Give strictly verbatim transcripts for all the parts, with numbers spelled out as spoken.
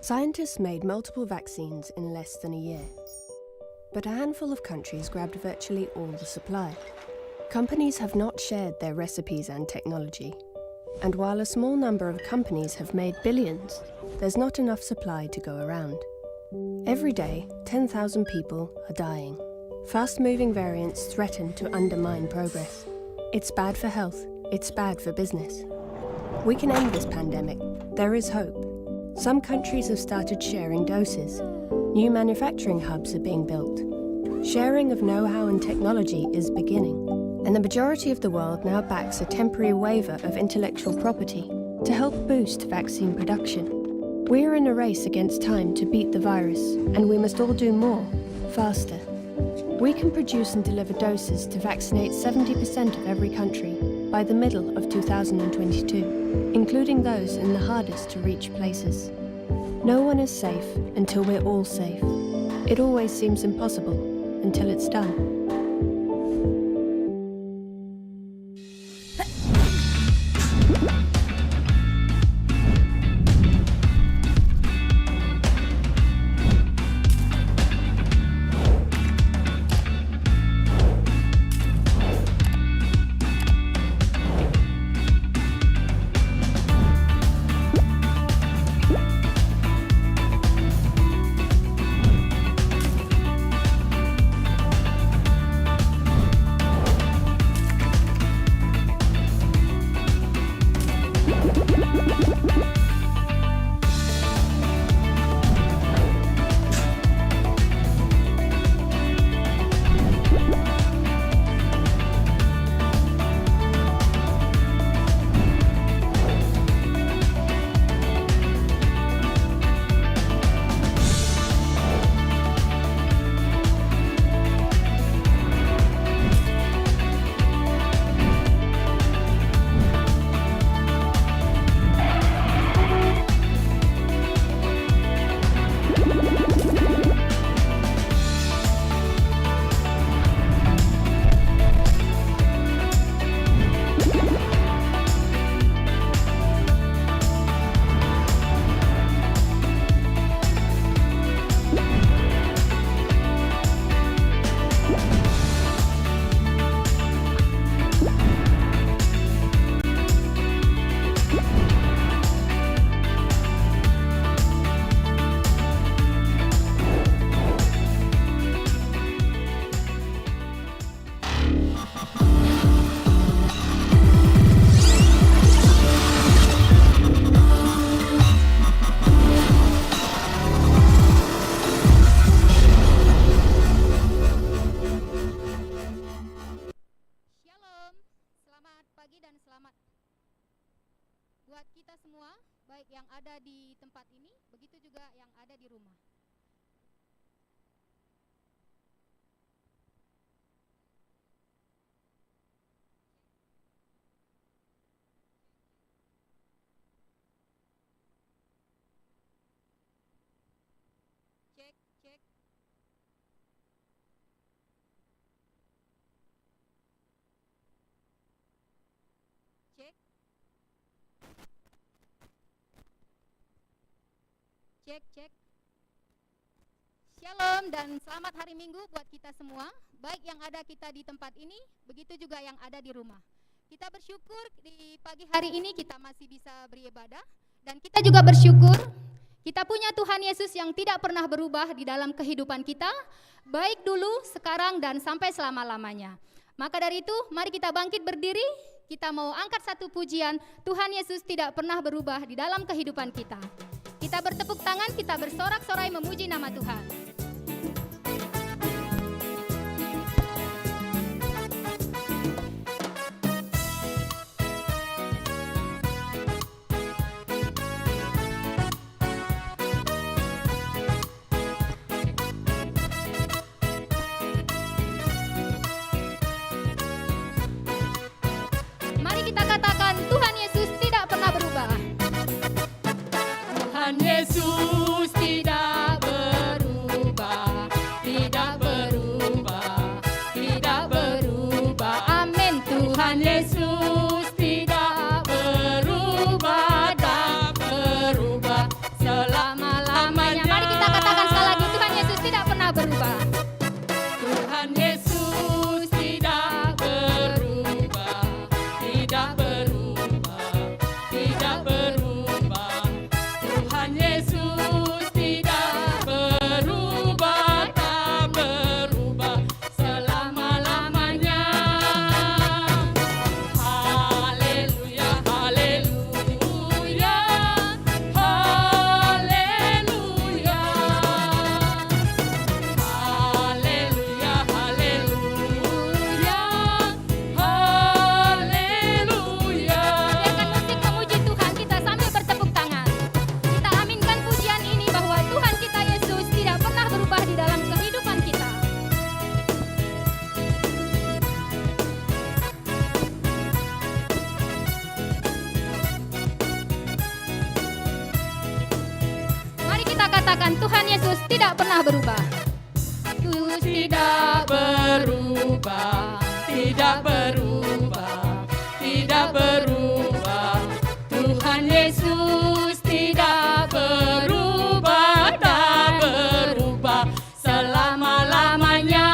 Scientists made multiple vaccines in less than a year, but a handful of countries grabbed virtually all the supply. Companies have not shared their recipes and technology, and while a small number of companies have made billions, there's not enough supply to go around. Every day, ten thousand people are dying. Fast-moving variants threaten to undermine progress. It's bad for health. It's bad for business. We can end this pandemic. There is hope. Some countries have started sharing doses. New manufacturing hubs are being built. Sharing of know-how and technology is beginning. And the majority of the world now backs a temporary waiver of intellectual property to help boost vaccine production. We are in a race against time to beat the virus, and we must all do more, faster. We can produce and deliver doses to vaccinate seventy percent of every country by the middle of two thousand and twenty-two, including those in the hardest to reach places. No one is safe until we're all safe. It always seems impossible until it's done. Shalom, selamat pagi dan selamat buat kita semua, baik yang ada di tempat ini, begitu juga yang ada di rumah. Cek, cek. Cek. Cek, cek. Shalom dan selamat hari Minggu buat kita semua, baik yang ada kita di tempat ini, begitu juga yang ada di rumah. Kita bersyukur di pagi hari ini kita masih bisa beribadah, dan kita juga bersyukur kita punya Tuhan Yesus yang tidak pernah berubah di dalam kehidupan kita, baik dulu, sekarang, dan sampai selama-lamanya. Maka dari itu, mari kita bangkit berdiri, kita mau angkat satu pujian, Tuhan Yesus tidak pernah berubah di dalam kehidupan kita. Kita bertepuk tangan, kita bersorak-sorai memuji nama Tuhan. Mari kita katakan, Tuhan Yesus tidak pernah berubah. Tuhan Yesus tidak berubah, tidak berubah, tidak berubah. Amin. Tuhan Yesus tidak berubah, tak berubah. Tuhan Yesus tidak pernah berubah. Yesus tidak berubah, tidak berubah, tidak berubah. Tuhan Yesus tidak berubah, tak berubah selama-lamanya.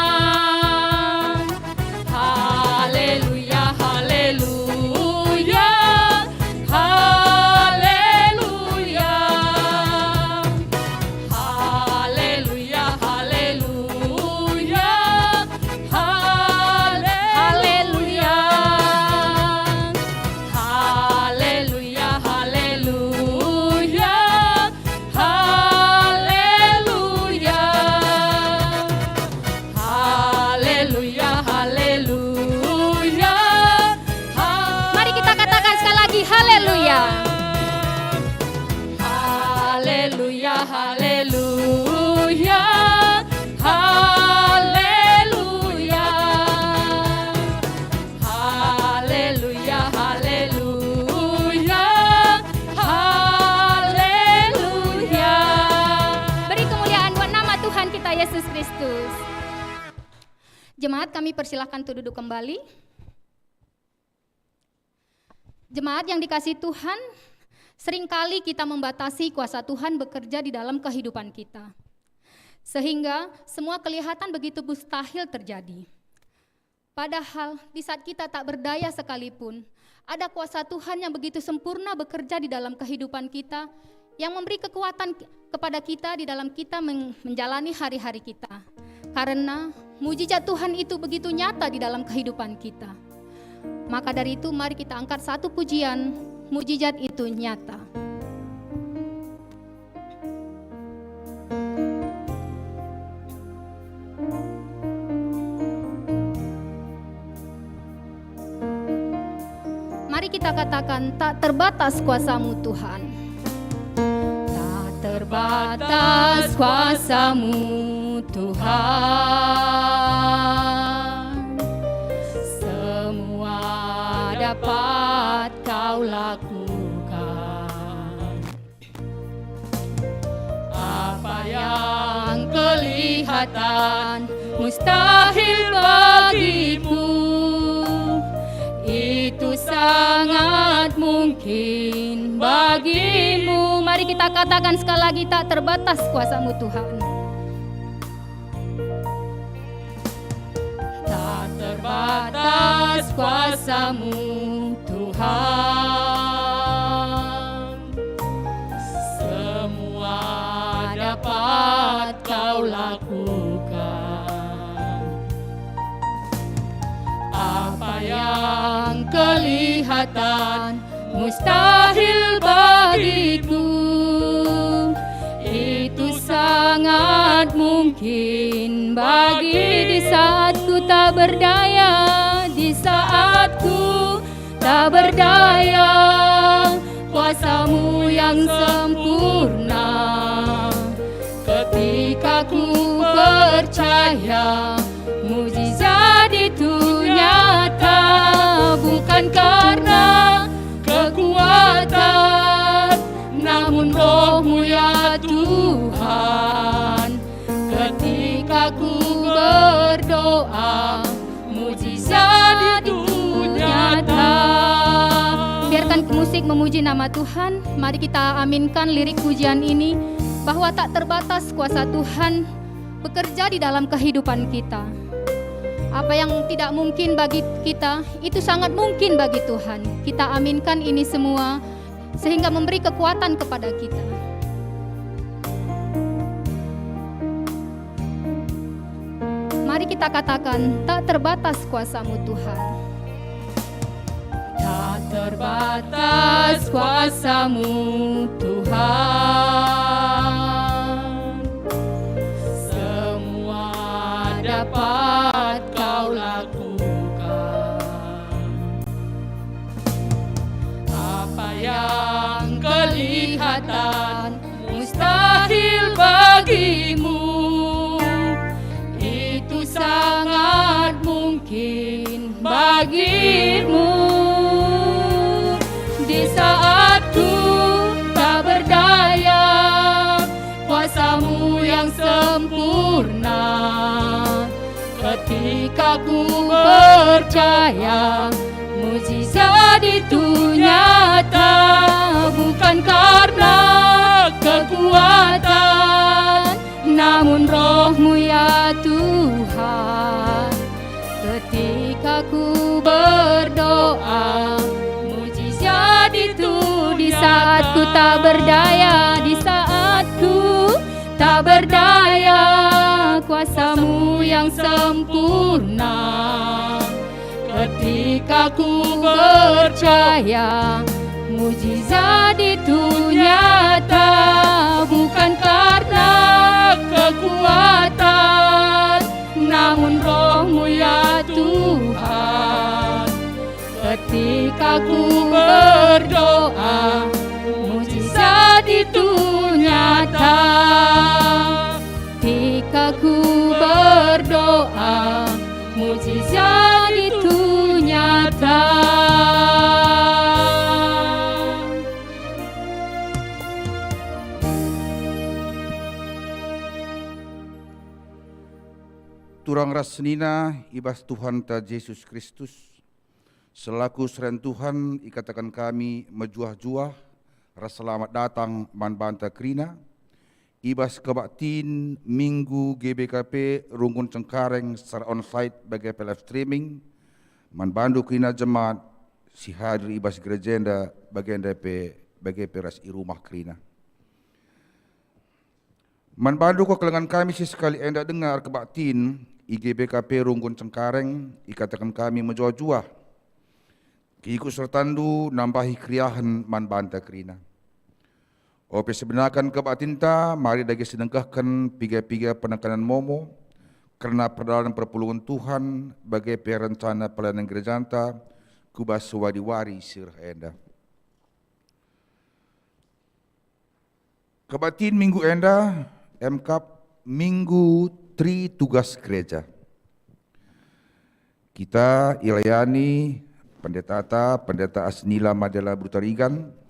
Haleluya, haleluya, haleluya. Haleluya, haleluya, haleluya. Haleluya, haleluya, haleluya. Haleluya, haleluya. Mari kita katakan sekali lagi, haleluya. Haleluya, haleluya, haleluya. Haleluya, haleluya, haleluya. Beri kemuliaan buat nama Tuhan kita, Yesus Kristus. Jemaat, kami persilahkan untuk duduk kembali. Jemaat yang dikasihi Tuhan, seringkali kita membatasi kuasa Tuhan bekerja di dalam kehidupan kita. Sehingga semua kelihatan begitu mustahil terjadi. Padahal di saat kita tak berdaya sekalipun, ada kuasa Tuhan yang begitu sempurna bekerja di dalam kehidupan kita, yang memberi kekuatan ki-, kepada kita di dalam kita meng-, menjalani hari-hari kita. Karena mujizat Tuhan itu begitu nyata di dalam kehidupan kita. Maka dari itu, mari kita angkat satu pujian, Mujizat Itu Nyata. Mari kita katakan, "Tak terbatas kuasa-Mu, Tuhan." Tak terbatas kuasa-Mu, Tuhan. Semua dapat Kau lakukan. Apa yang kelihatan mustahil bagimu, itu sangat mungkin bagimu. Mari kita katakan sekali lagi, "Tak terbatas kuasa-Mu, Tuhan." Tak terbatas kuasa-Mu, Tuhan. Semua dapat Kau lakukan. Apa yang kelihatan mustahil bagiku, itu sangat mungkin bagi. Di saat ku tak berdaya, di saat ku tak berdaya, kuasa-Mu yang sempurna. Ketika ku percaya, mujizat itu nyata, bukan karena kekuatan, namun Roh-Mu, ya Tuhan. Ketika ku berdoa, mujizat itu nyata. Biarkan musik memuji nama Tuhan. Mari kita aminkan lirik pujian ini, bahwa tak terbatas kuasa Tuhan bekerja di dalam kehidupan kita. Apa yang tidak mungkin bagi kita, itu sangat mungkin bagi Tuhan. Kita aminkan ini semua, sehingga memberi kekuatan kepada kita. Mari kita katakan, "Tak terbatas kuasa-Mu, Tuhan." Tak terbatas kuasa-Mu, Tuhan. Semua dapat Kau lakukan. Apa yang kelihatan mustahil bagimu, itu sangat mungkin bagimu. Di saat ku tak berdaya, kuasa-Mu sempurna. Ketika ku percaya, mujizat itu nyata, bukan karena kekuatan, namun Roh-Mu, ya Tuhan. Ketika ku berdoa, mujizat itu di saat ku tak berdaya, di saat ku tak berdaya, kuasa-Mu yang sempurna. Ketika ku percaya, mujizat itu nyata, bukan karena kekuatan, namun Roh-Mu, ya Tuhan. Ketika ku berdoa, mujizat itu nyata. Ketika ku berdoa, mujizat itu nyata. Turang ras senina i bas Tuhanta Jesus Kristus, selaku seren Tuhan ikataken kami mejuah-juah ras selamat datang man banta kerina i bas kebaktin Minggu G B K P Runggun Cengkareng secara onsite bage pe live streaming, man bandu kerina jemaat si hadir i bas gereja enda, bagenda pe, bage pe ras i rumah kerina. Man bandu kekelengen kami si sekali enda denga erkebaktin i G B K P Runggun Cengkareng, ikataken kami mejuah-juah keikutsertandu nambahi keriahen man banta kerina. Ope sibenaken kebaktinta, mari dage sinengkehken piga-piga penekanen momo kerna perdalanen perpulungen Tuhan, bage pe rencana pelayanan gerejanta ku bas wari-wari si reh enda. Kebaktin minggu enda emkap Minggu Tri Tugas Gereja. Kita ilayani pendetata, Pendeta Asnila Madela Brutarigan,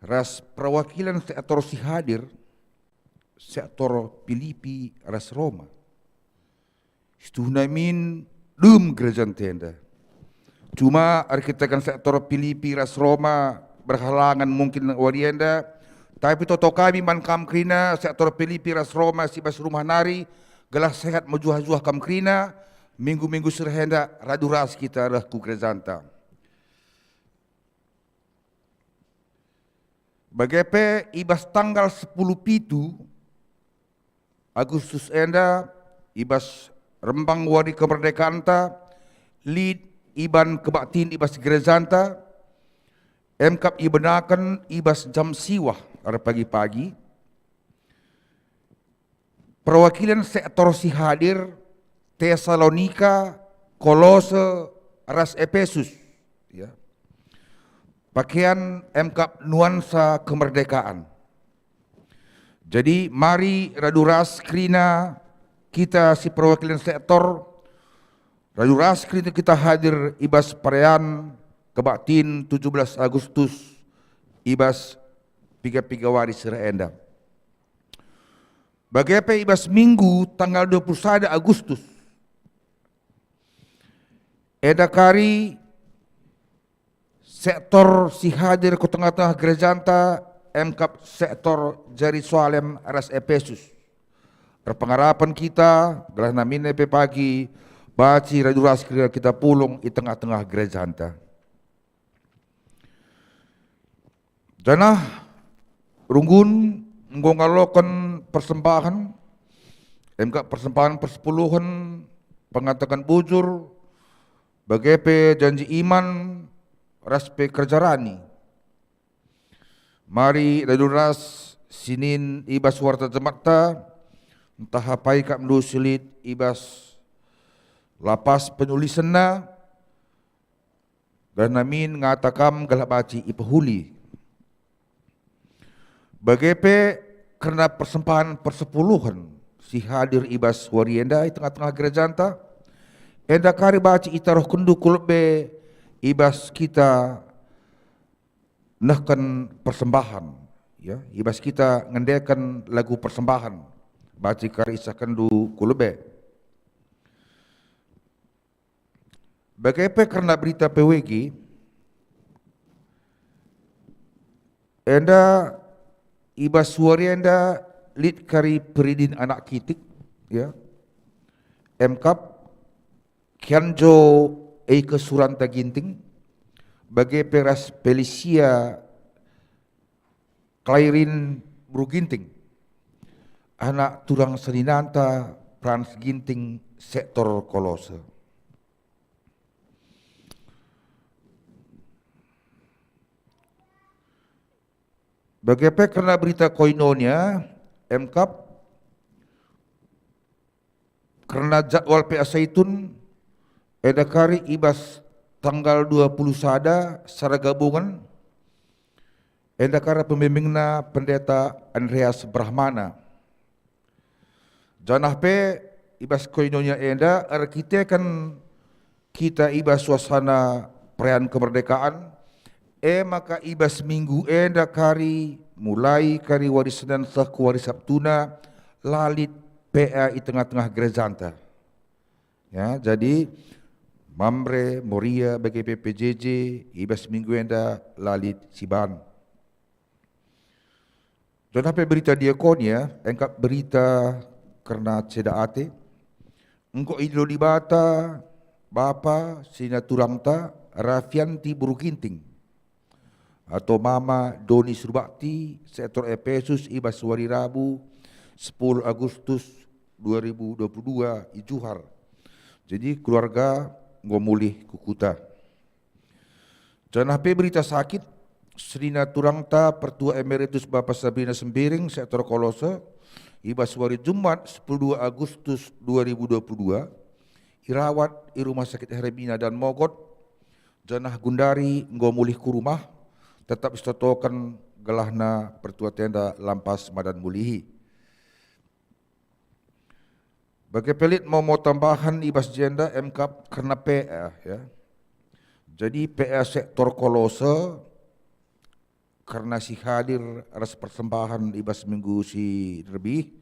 ras perwakilan sektor si hadir, sektor Pilipi ras Roma. Situhuna min dem gerejanta enda. Cuma erkiteken sektor Pilipi ras Roma berhalangan mungkin wari enda, tapi toto kami man kam kerina sektor Pilipi ras Roma si bas rumah nari, gelah sehat mejuah-juah kam kerina, minggu-minggu si reh enda radu ras kita reh ku gerejanta. Bage pe i bas tanggal sepuluh pitu Agustus enda, i bas rembang wari kemerdekaanta, lit iban kebaktin i bas gerejanta, emkap ibenaken i bas jam siwah erpagi-pagi. Perwakilan sektor si hadir, Tesalonika, Kolose, ras Epesus, ya. Pakean emkap nuansa kemerdekaan. Jadi, mari radu ras kerina kita si perwakilan sektor, radu ras kerina kita hadir i bas perayaan kebaktin tujuh belas Agustus i bas piga-piga wari si reh enda. Bage pe i bas Minggu tanggal dua puluh sada Agustus, enda kari sektor si hadir ku tengah-tengah gerejanta emkap sektor Jerusalem ras Epesus. Erpengarapen kita, gelah namin pe pagi, banci radu ras kerina kita pulung i tengah-tengah gerejanta. Janah runggun enggo ngaloken persembahen, emkap persembahen persepuluhen, pengataken bujur, bage pe janji iman, ras pe kerja rani. Mari radu ras sinin i bas warta jematta, ntah apai kap ndu si lit i bas lapas penulisenna, gelah namin ngata kam gelah banci ipehuli. Bage pe kerna persembahen persepuluhen si hadir i bas wari enda i tengah-tengah gerejanta, enda kari banci itaruhkenndu ku lebe i bas kita nehken persembahen, ya, i bas kita ngendeken lagu persembahen. banci kari isahkenndu ku lebe. Bage pe kerna berita P W G, enda i bas wari enda lit kari Peridin Anak Kitik, ya, Emkap, Kianjo Eike Suranta Ginting, bage pe ras Felicia Klairin Beru Ginting, anak turang seninanta Frans Ginting, sektor Kolose. Bage pe kerna berita Koinonia, Emkap, kerna jadwal P A Saitun, enda kari i bas tanggal dua puluh sada secara gabungan, enda kari pembimbingna Pendeta Andreas Brahmana. Janah pe i bas Koinonia enda erkiteken kita i bas suasana perayaan kemerdekaan, e maka i bas minggu enda kari, mulai kari wari Senen seh ku wari Sabtuna, la lit P A i tengah-tengah gerejanta. Ya, jadi Mamre, Moria, bage pe P J J, i bas minggu enda la lit siban. Janah pe berita diakonia, Emkap, berita kerna ceda ate. Enggo idilo Dibata Bapa senina turangta Rafianti Beru Ginting, atau Mama Doni Surbakti, sektor Epesus, i bas wari Rabu, sepuluh Agustus dua ribu dua puluh dua, i Johar. Jadi keluarga enggo mulih ku kuta. Janah pe berita sakit, senina turangta Pertua Emeritus Bapa Sabrina Sembiring, sektor Kolose, i bas wari Jumat, sepuluh dua Agustus dua ribu dua puluh dua, irawat i Rumah Sakit Hermina Daan Mogot, janah gundari enggo mulih ku rumah, tetap sitotoken gelahna pertua enda lampas madan mulihi. Bage pe lit momo tambahan i bas jenda, Emkap, kerna P A, ya. Jadi P A sektor Kolose kerna si hadir ras persembahan i bas minggu si derbih,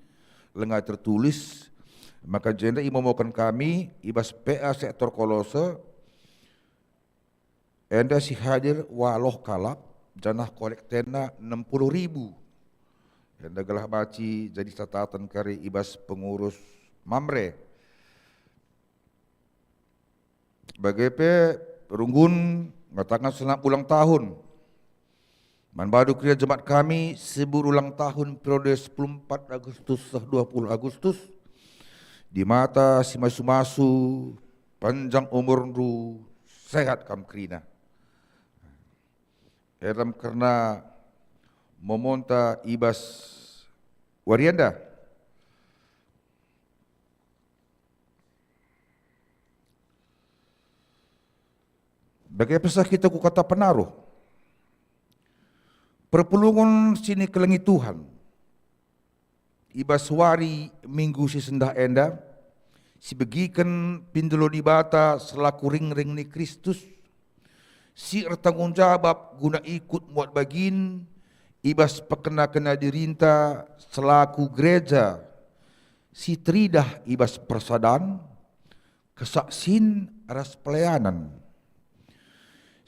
langa tertulis, maka jenda imomoken kami i bas P A sektor Kolose, enda si hadir waloh kalak, janah kolektena enam puluh ribu. Enda gelah banci jadi catatan kari i bas pengurus Mamre. Bage pe runggun ngataken selamat ulang tahun man badu kerina jemaat kami si berulang tahun periode sepuluh empat Agustus seh dua puluh Agustus. Dibata si masu-masu, panjang umurndu, sehat kam kerina. Dalam kerna momonta i bas wari enda. Bage pe seh kita ku kata penaruh. Perpulungen si nikelengi Tuhan. I bas wari Minggu si sendah enda, sibegiken pindilo Dibata selaku ringring ni Kristus, si ertanggung jabap guna ikut muat bagin i bas pekena-kena dirinta selaku gereja si teridah i bas persadan, kesaksin ras pelayanan.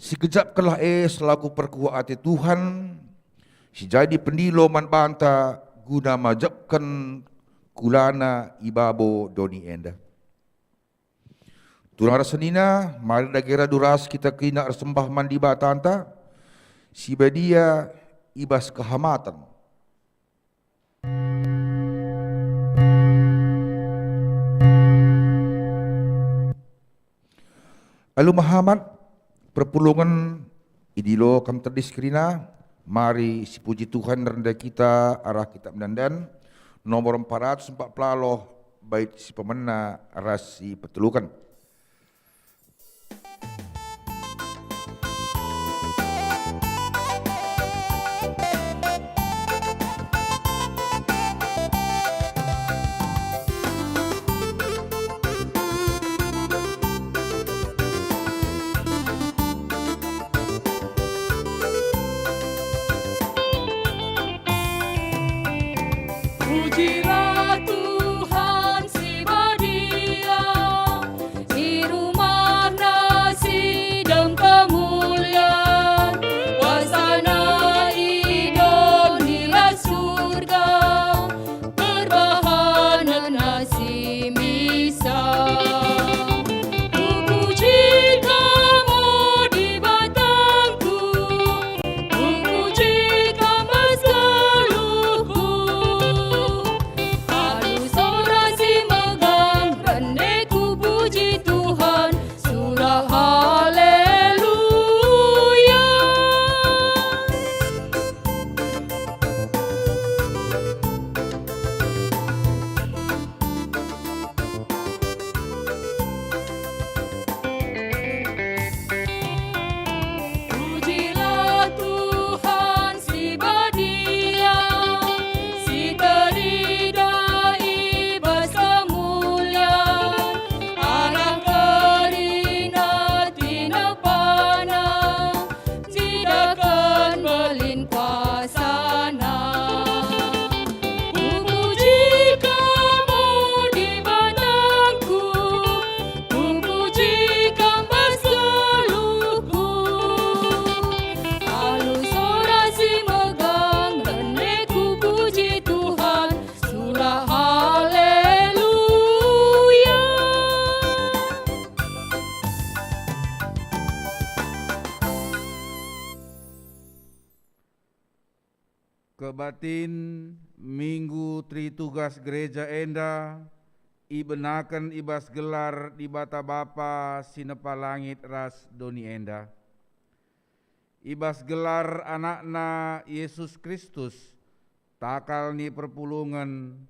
Sikejapkenlah e selaku perkuah ate Tuhan, si jadi pendilo man banta guna majepken kulana i babo doni enda. Turang ras senina, mari dage radu ras kita kerina ersembah man Dibatanta si badia i bas kehamaten. Alu mehamat, perpulungen idilo kam tedis kerina, mari sipuji Tuhan rende kita arah kitab Enda-enden nomor empat ratus empat puluh, bait si pemena ras si peteluken. Pujilah Kebatin Minggu Tritugas Gereja enda ibenaken i bas gelar Dibata Bapa si nepa langit ras doni enda. I bas gelar AnakNa, Yesus Kristus, takal ni perpulungen,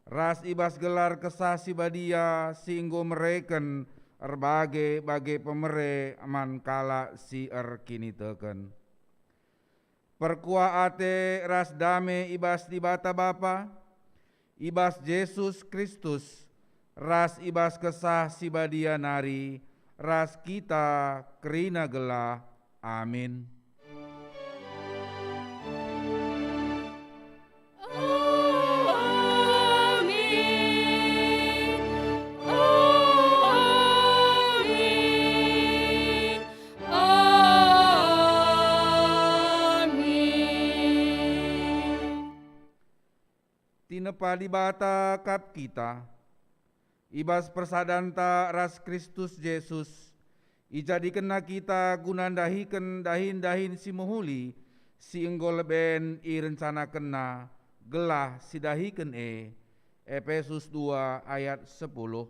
ras i bas gelar Kesah Si Badia si enggo mereken erbage-bage pemere man kalak si erkiniteken. Perkuah ate ras dame i bas Dibata Bapa, i bas Jesus Kristus, ras i bas Kesah Si Badia nari, ras kita kerina gelah. Amin. Amin. Amin. Amin. Tinepa Dibata kap kita. I bas persadanta ras Kristus Jesus, ijadikenNa kita guna ndahiken dahin-dahin si mehuli si enggo leben irencanakenNa gelah sidahiken e. Epesus dua ayat sepuluh.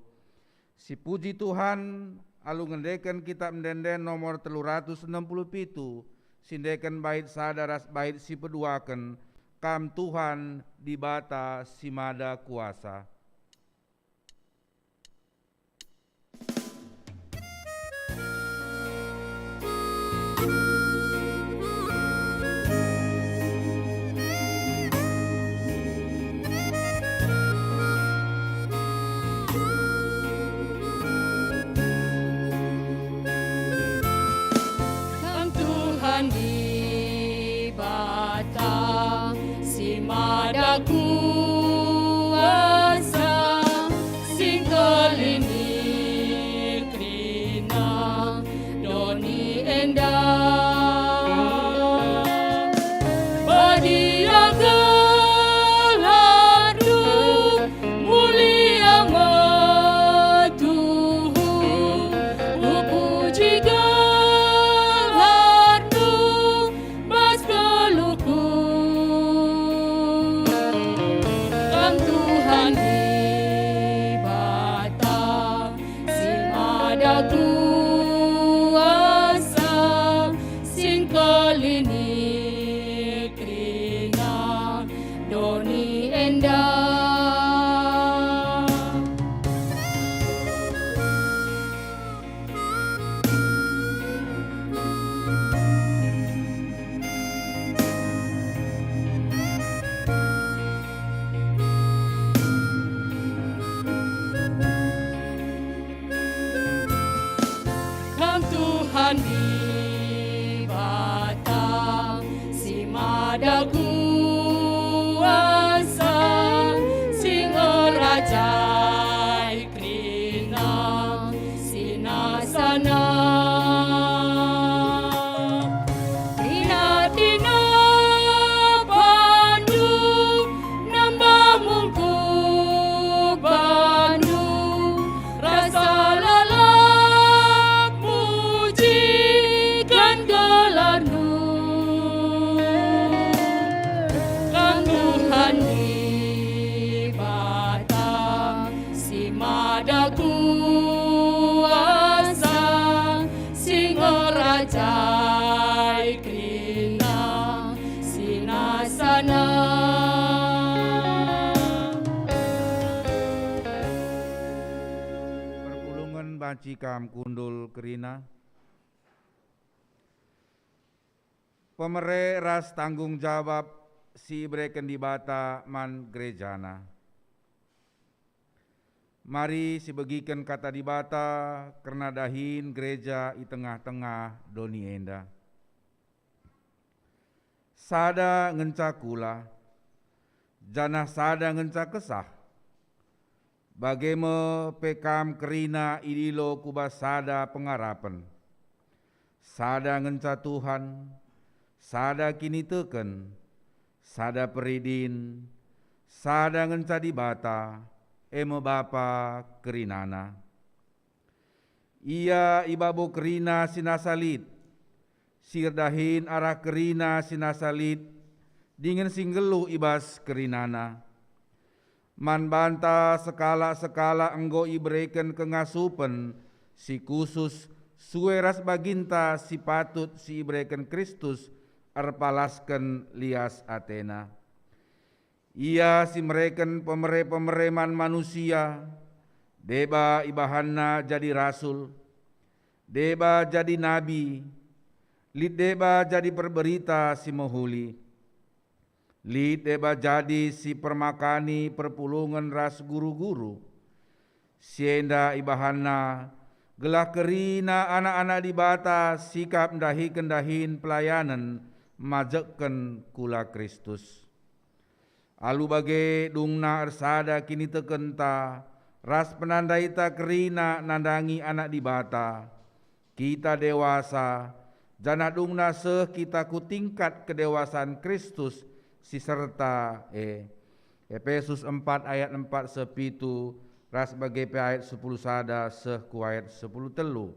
Sipuji Tuhan, alu ngendeken Kitap Ende-enden nomor telu ratus enem puluh pitu, si endeken bait sada ras bait si peduaken, Kam Tuhan, Dibata si Mada Kuasa. Kam Tuhan Dibata si Mada Kuasa, si ngkelini kerina doni enda. Badia gelarNdu, mulia me tuhu, kupuji gelarNdu bas geluhku. Kam Tuhan Dibata si Mada Kuasa, si ngkelini kerina doni enda. Kam Tuhan Dibata si Mada Kuasa, si ngerajai kerina sinasana. Kerina-kerina bandu nambah mungkuk bandu, rasa lalap mujiken gelarNdu. Kam Tuhan Dibata si Mada Kuasa, si ngerajai kerina sinasana. Perpulungen banci kam kundul kerina. Pemere ras tanggung jawab si ibereken Dibata man gerejana. Mari sibegiken Kata Dibata kerna dahin gereja i tengah-tengah doni enda. Sada ngenca kula, janah sada ngenca kesah. Bage me pe kam kerina idilo ku bas sada pengarapen. Sada ngenca Tuhan, sada kiniteken, sada peridin, sada ngenca Dibata, e me Bapa kerinana. Ia i babo kerina si nasa lit, si erdahin arah kerina si nasa lit, dingen si nggeluh i bas kerinana. Man banta sekalak-sekalak enggo ibereken kengasupen si khusus sue ras baginta si patut si ibereken Kristus erpalasken lias atena. Ia si mereken pemere-pemere man manusia, deba ibahanna jadi rasul, deba jadi nabi, lit deba jadi perberita si mehuli, lit deba jadi si permakani perpulungen ras guru-guru. Si enda ibahanna gelah kerina anak-anak Dibata sikap ndahiken dahin pelayanen majekken kula Kristus. Alu bage dungna ersada kinitekenta ras penandaita kerina nandangi Anak Dibata. Kita dewasa, janah dungna seh kita ku tingkat kedewasan Kristus si serta e. Epesus empat ayat empat seh pitu, ras bage pe ayat sepuluh sada seh ku ayat sepuluh telu.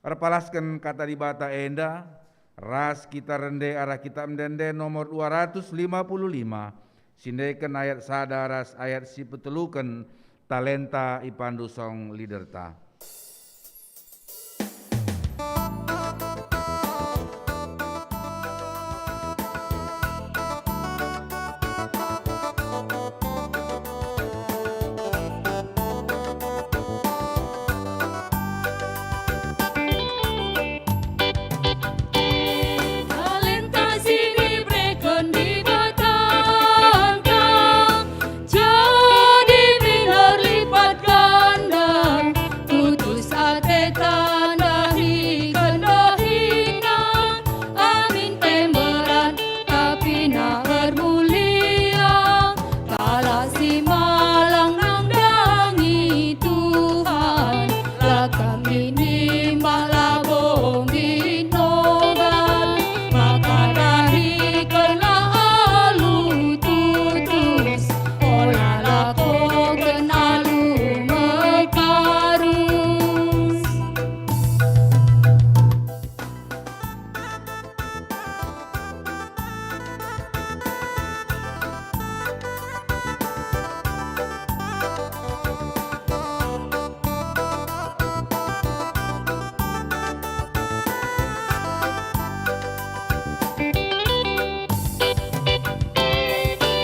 Erpalasken Kata Dibata enda, ras kita rende arah Kitab Ende-enden nomor dua ratus lima puluh lima, si endeken ayat sada ras ayat si peteluken talenta ipandu song leaderta. Talenta si ibereken Dibatanta jadi minar lipat ganda, tutus ate tanda hiken dahinna, amin pe mberat tapi na ermulia. Kalak si malang nandangi Tuhan, la kami nimbak labo nggit noga. Maka dahikenlah alu tutus, ola lakoken alu mekarus.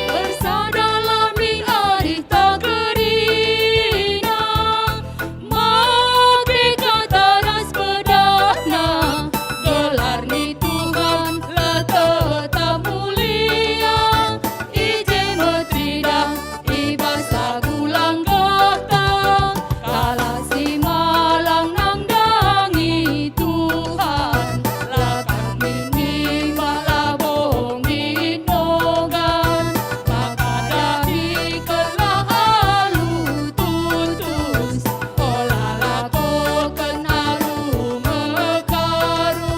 Ersadalah min arihta kerina, make kata ras pedahna, gelar ni Tuhan la tetap mulia. I je me teridah i bas lagu langgata, kalak si malang nandangi Tuhan, la kami nimbak labo nggit noga. Maka dahikenlah alu tutus, ola lakoken alu mekarus.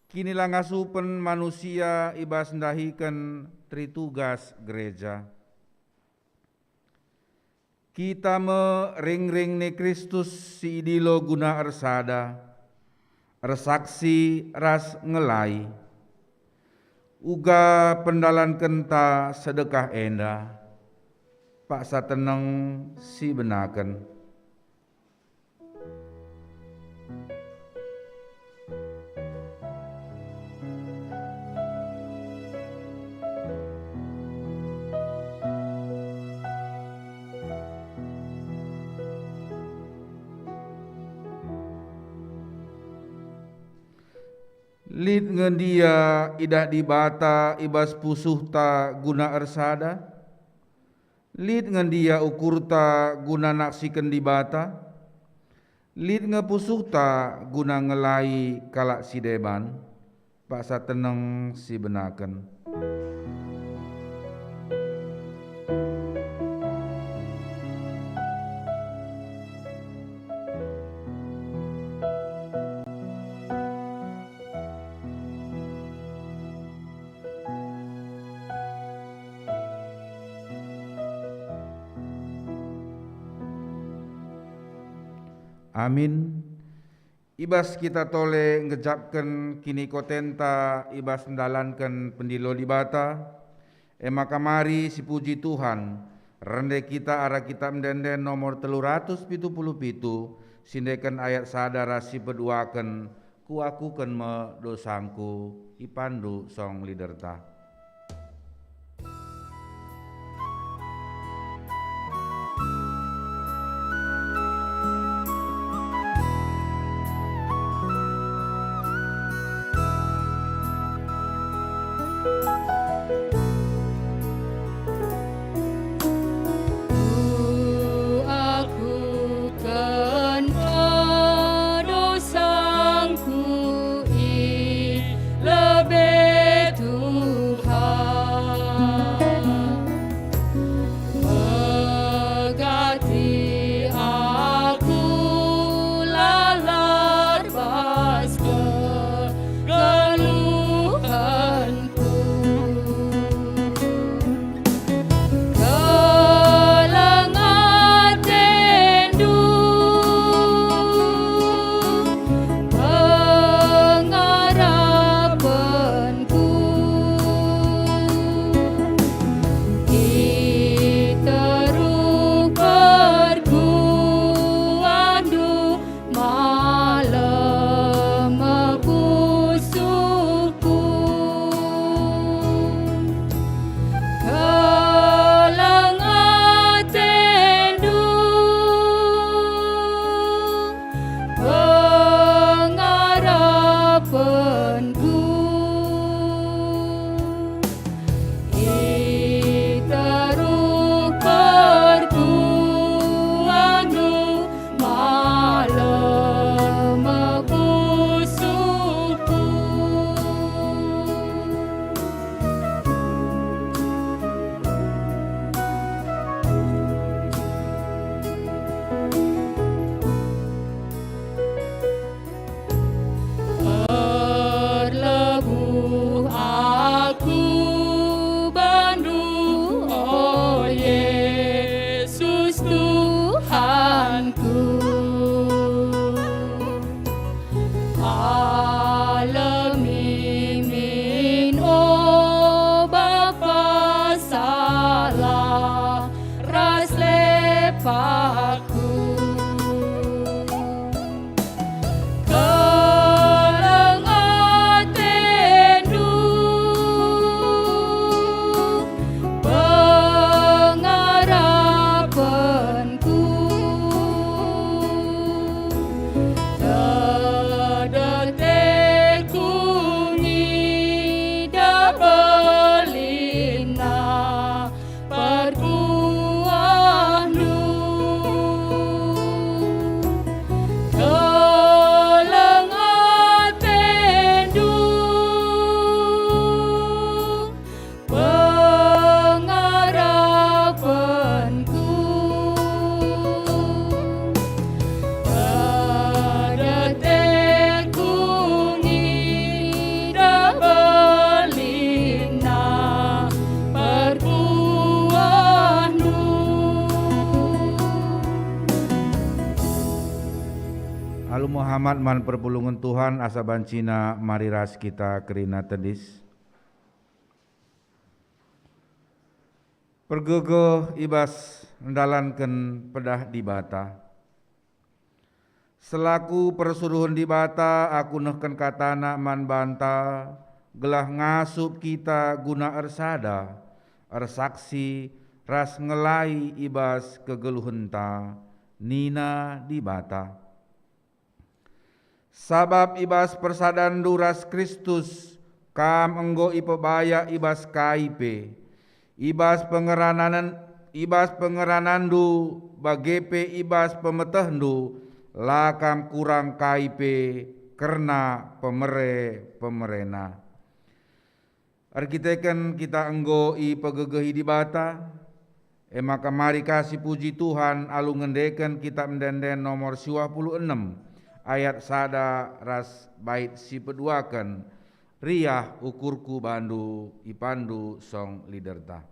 Kinilangasupen manusia i bas ndahiken tritugas gereja. Kita me ringring ni Kristus si idilo guna ersada, ersaksi ras ngelai. Uga pendalankenta sedekah enda, paksa teneng si benaken. Lit nge ndia idah Dibata i bas pusuhta guna ersada? Lit nge ndia ukurta guna naksiken Dibata? Lit nge pusuhta guna ngelai kalak si deban? Paksa teneng si benaken. Amin. I bas kita tole ngejapken kinikotenta i bas ndalanken pendilo Dibata, e maka mari sipuji Tuhan, rende kita arah Kitab Ende-enden nomor telu ratus pitu puluh pitu, siendeken ayat sada ras sipeduaken, "Kuakuken me dosangku," ipandu song leaderta. Kuakuken me dosangku i lebe Tuhan. Megati aku lalap bas kegeluhenku. Keleng atendu, pengarapenku, i teruh perkuahndu, malem pusuhku. Keleng atendu, pengarapenku, i teruh perkuahndu, malem pusuhku. Erlebuh aku bandu, o Yesus Tuhanku. Alemi min, o Bapa, salah ras lepakku. Keleng atendu, pengarapenku, tedetekku ngidah belinna perkuahndu. Keleng atendu, pengarapenku, tedetekku ngidah belinna perkuahndu. Alu Muhammad man perpulungen Tuhan, asa bancina mari ras kita kerina tedis. Pergegeh i bas ndalanken pedah Dibata. Selaku persuruhen Dibata, aku nehken kataNa man banta, gelah ngasup kita guna ersada, ersaksi, ras ngelai i bas kegeluhenta, nina Dibata. Sabap i bas persadanndu ras Kristus, kam enggo ipebayak i bas kai pe. I bas pengeranan, i bas pengerananndu, bage pe i bas pemetehndu, la kam kurang kai pe kerna pemere-pemerena. Erkiteken kita enggo ipegegehi Dibata, e maka mari ka sipuji Tuhan alu ngendeken Kitab Ende-enden nomor siwah puluh enem, ayat sada ras bait si peduaken, "Riah ukurku bandu," ipandu song leaderta.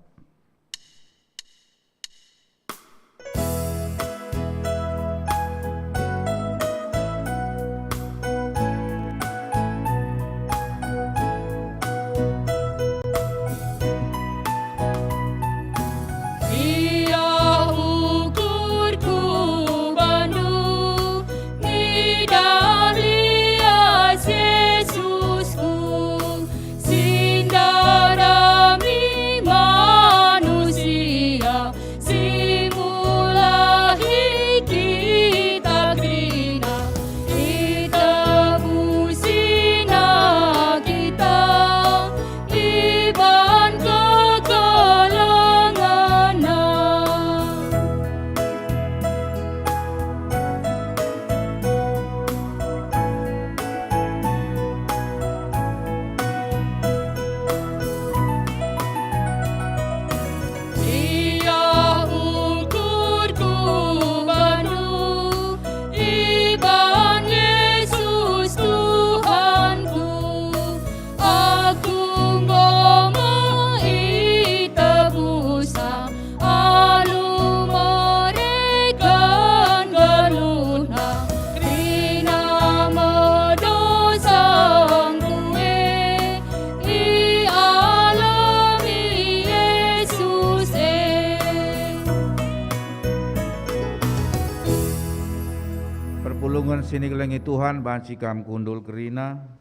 Pulungen si nikelengi Tuhan, banci kam kundul kerina.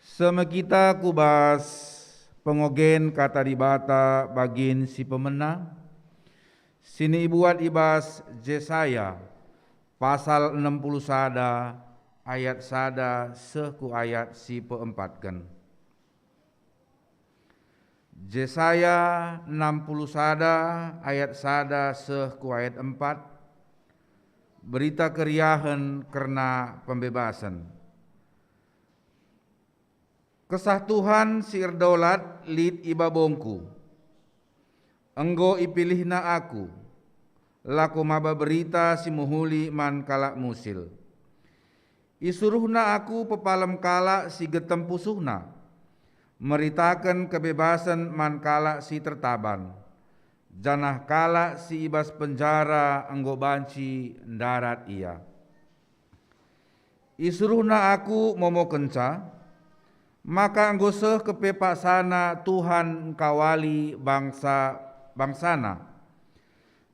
Seh me kita ku bas pengogen Kata Dibata bagin si pemena, si ibuat i bas Jesaya, pasal enem puluh sada, ayat sada seh ku ayat si peempatken. Jesaya enam puluh sada ayat sada seh ku ayat empat, berita keriahen kerna pembebasen. Kesah Tuhan si erdolat lit i babongku. Enggo ipilihNa aku, lako maba berita si mehuli man kalak musil. IsuruhNa aku pepalem kalak si getem pusuhna, meritaken kebebasen man kalak si tertaban, janah kalak si i bas penjara enggo banci ndarat ia. IsuruhNa aku momokenca, maka enggo seh kepe paksana Tuhan engkawali bangsa-bangsaNa,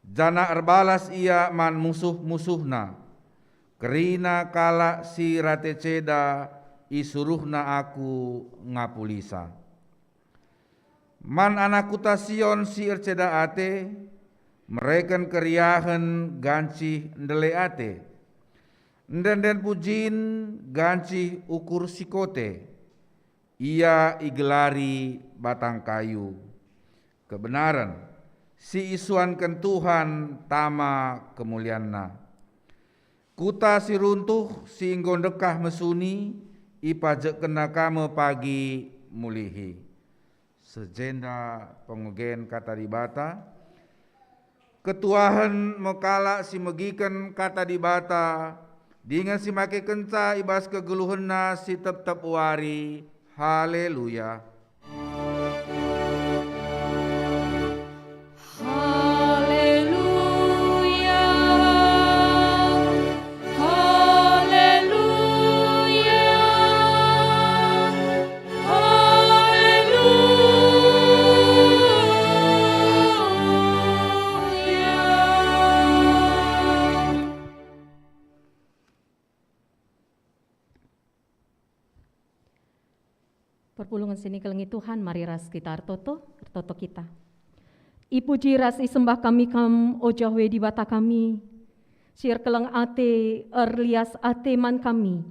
janah erbalas Ia man musuh-musuhNa. Kerina kalak si rate ceda isuruhNa aku ngapulisa. Man anak kuta Sion si erceda ate, mereken keriahen gancih ndele ate. Ende-enden pujin gancih ukur sikote. Ia igelari batang kayu. Kebenaren, si isuanken Tuhan tama kemulianNa. Kuta si runtuh, si enggo ndekah mesuni, ipajekkenNa ka me pagi mulihi. Seh jenda pengogen Kata Dibata. Ketuahen me kalak si megiken Kata Dibata, dingen si makekenca i bas kegeluhenna si tep-tep wari. Haleluya! Haleluya, haleluya, haleluya. Perpulungen si nikelengi Tuhan, mari ras kita ertoto, ertoto kita. Ipuji ras isembah kami Kam, o Jahwe Dibata kami, si erkeleng ate, erlias ate man kami,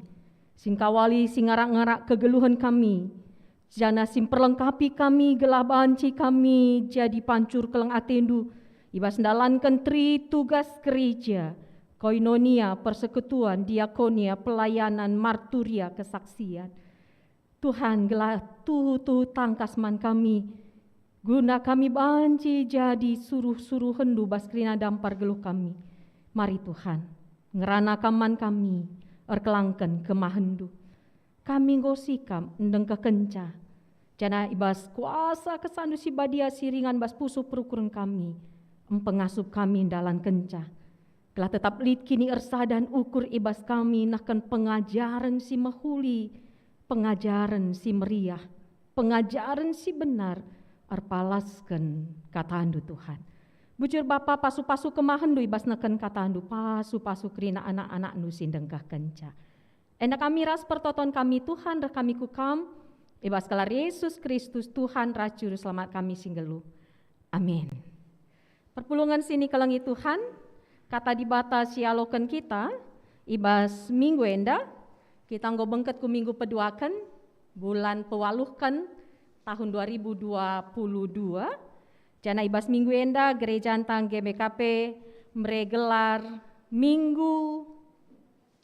si engkawali si ngarak-ngarak kegeluhen kami, janah si mperlengkapi kami gelah banci kami jadi pancur keleng ateNdu i bas ndalanken tri tugas gereja, koinonia, persekutuan, diakonia, pelayanan, marturia, kesaksian. Tuhan, gelah tuhu-tuhu tangkas man kami, guna kami banci jadi suruh-suruhenNdu bas kerina dampar geluh kami. Mari Tuhan, ngerana Kam man kami, erkelangken kemahenNdu. Kami enggo sikap ndengkehkenca, janah i bas kuasa kesandu si badia si ringan bas pusuh perukuren kami, mpengasup kami ndalankenca. Gelah tetap lit kini'ersadan ukur i bas kami nehken pengajaren si mehuli, pengajaren si meriah, pengajaren si benar, erpalasken kataNdu, Tuhan. Bujur Bapa, pasu-pasu kemahenNdu i bas nehken kataNdu, pasu-pasu kerina anak-anakNdu si ndengkehkenca. Enda kami ras pertoton kami, Tuhan, reh kami ku Kam, i bas gelar Yesus Kristus, Tuhan ras Juru Selamat kami si nggeluh. Amin. Perpulungen si nikelengi Tuhan, Kata Dibata si ialoken kita i bas minggu enda, kita enggo bengket ku minggu peduaken, bulan pewaluhken, tahun dua ribu dua puluh dua, janah i bas minggu enda gerejanta G B K P mere gelar Minggu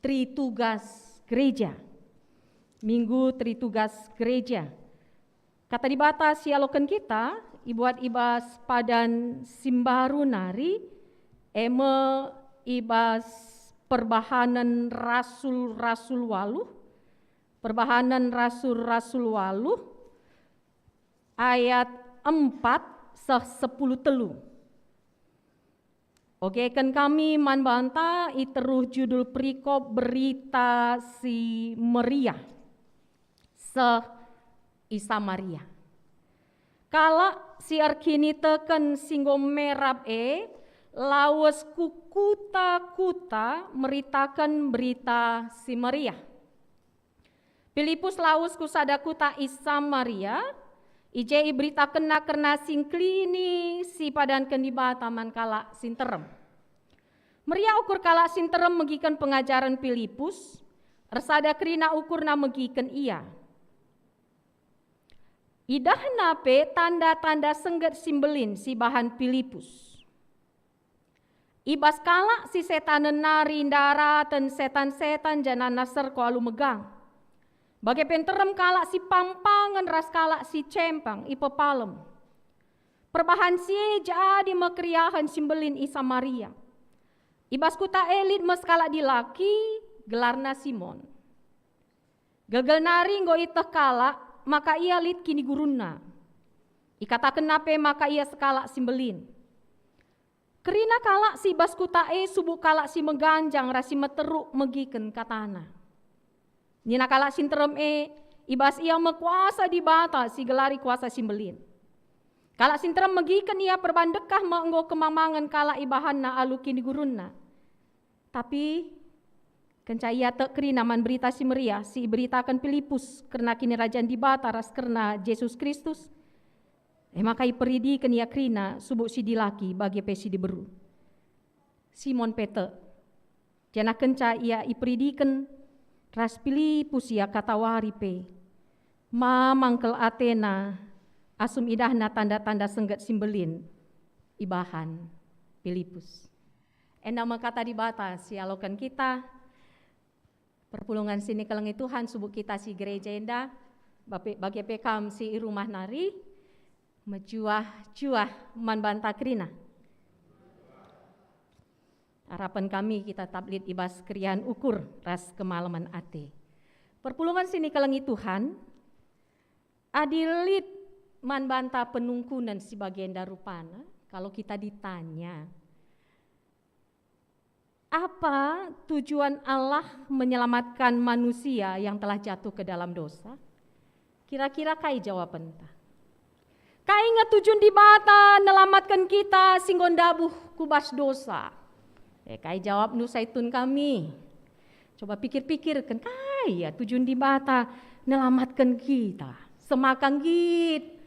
Tritugas Gereja. Minggu Tritugas Gereja. Kata Dibata si ialoken kita ibuat i bas padan si mbaru nari, e me i bas Perbahanen Rasul-Rasul waluh, Perbahanen Rasul-Rasul waluh, ayat empat seh sepuluh telu. Ogeken kami man banta i teruh judul perikop Berita Si Meriah seh i Samaria. Kalak si erkiniteken si enggo merap e lawes ku kuta-kuta meritaken Berita Si Meriah. Pilipus lawes ku sada kuta i Samaria, i je iberitakenna kerna si ngkelini si ipadanken Dibata man kalak si nterem. Meriah ukur kalak si nterem megiken pengajaren Pilipus, ersada kerina ukurna megiken ia. Idahna pe tanda-tanda sengget si mbelin si ibahan Pilipus. I bas kalak si setanen nari ndaraten setan-setan janah naserko alu megang. Bage pe nterem kalak si pampangen ras kalak si cempang ipepalem. Perbahan si e jadi me keriahen si mbelin i Samaria. I bas kuta e lit me sekalak dilaki, gelarna Simon. Gelgel nari enggo ieteh kalak maka ia lit kinigurunna. Ikatakenna pe maka ia sekalak si mbelin. Kerina kalak si i bas kuta e subuk kalak si meganjang ras si meteruk megiken katana. Nina kalak si nterem e, i bas ia me kuasa Dibata si igelari kuasa si mbelin. Kalak si nterem megiken ia perban ndekah me enggo kemamangen kalak ibahanna alu kinigurunna. Tapi kenca ia tek kerina man Berita Si Meriah si iberitaken Pilipus kerna Kinirajan Dibata ras kerna Jesus Kristus, e maka iperidiken ia kerina subuk si dilaki bage pe si diberu. Simon pe tek, janah kenca ia iperidiken ras Pilipus ia katawari pe, mamang kal atena asum idahna tanda-tanda sengget si mbelin ibahan Pilipus. Enda me kata Dibata si ialoken kita. Perpulungen si nikelengi Tuhan, subuk kita si gereja enda, bape-, bage pe kam si i rumah nari, mejuah-juah man banta kerina. Arapen kami kita tetap lit i bas keriahen ukur ras kemalemen ate. Perpulungen si nikelengi Tuhan, adi lit man banta penungkunen si bagenda rupana, kalau kita ditanya, apa tujuan Allah menyelamatkan manusia yang telah jatuh ke dalam dosa? Kira-kira kai jawabenta? Kai nge tujun Dibata nelamatken kita si enggo ndabuh ku bas dosa? E, kai jawabndu saitun kami? Coba pikir-pikirken, kai ya tujun Dibata nelamatken kita? Semaka nggit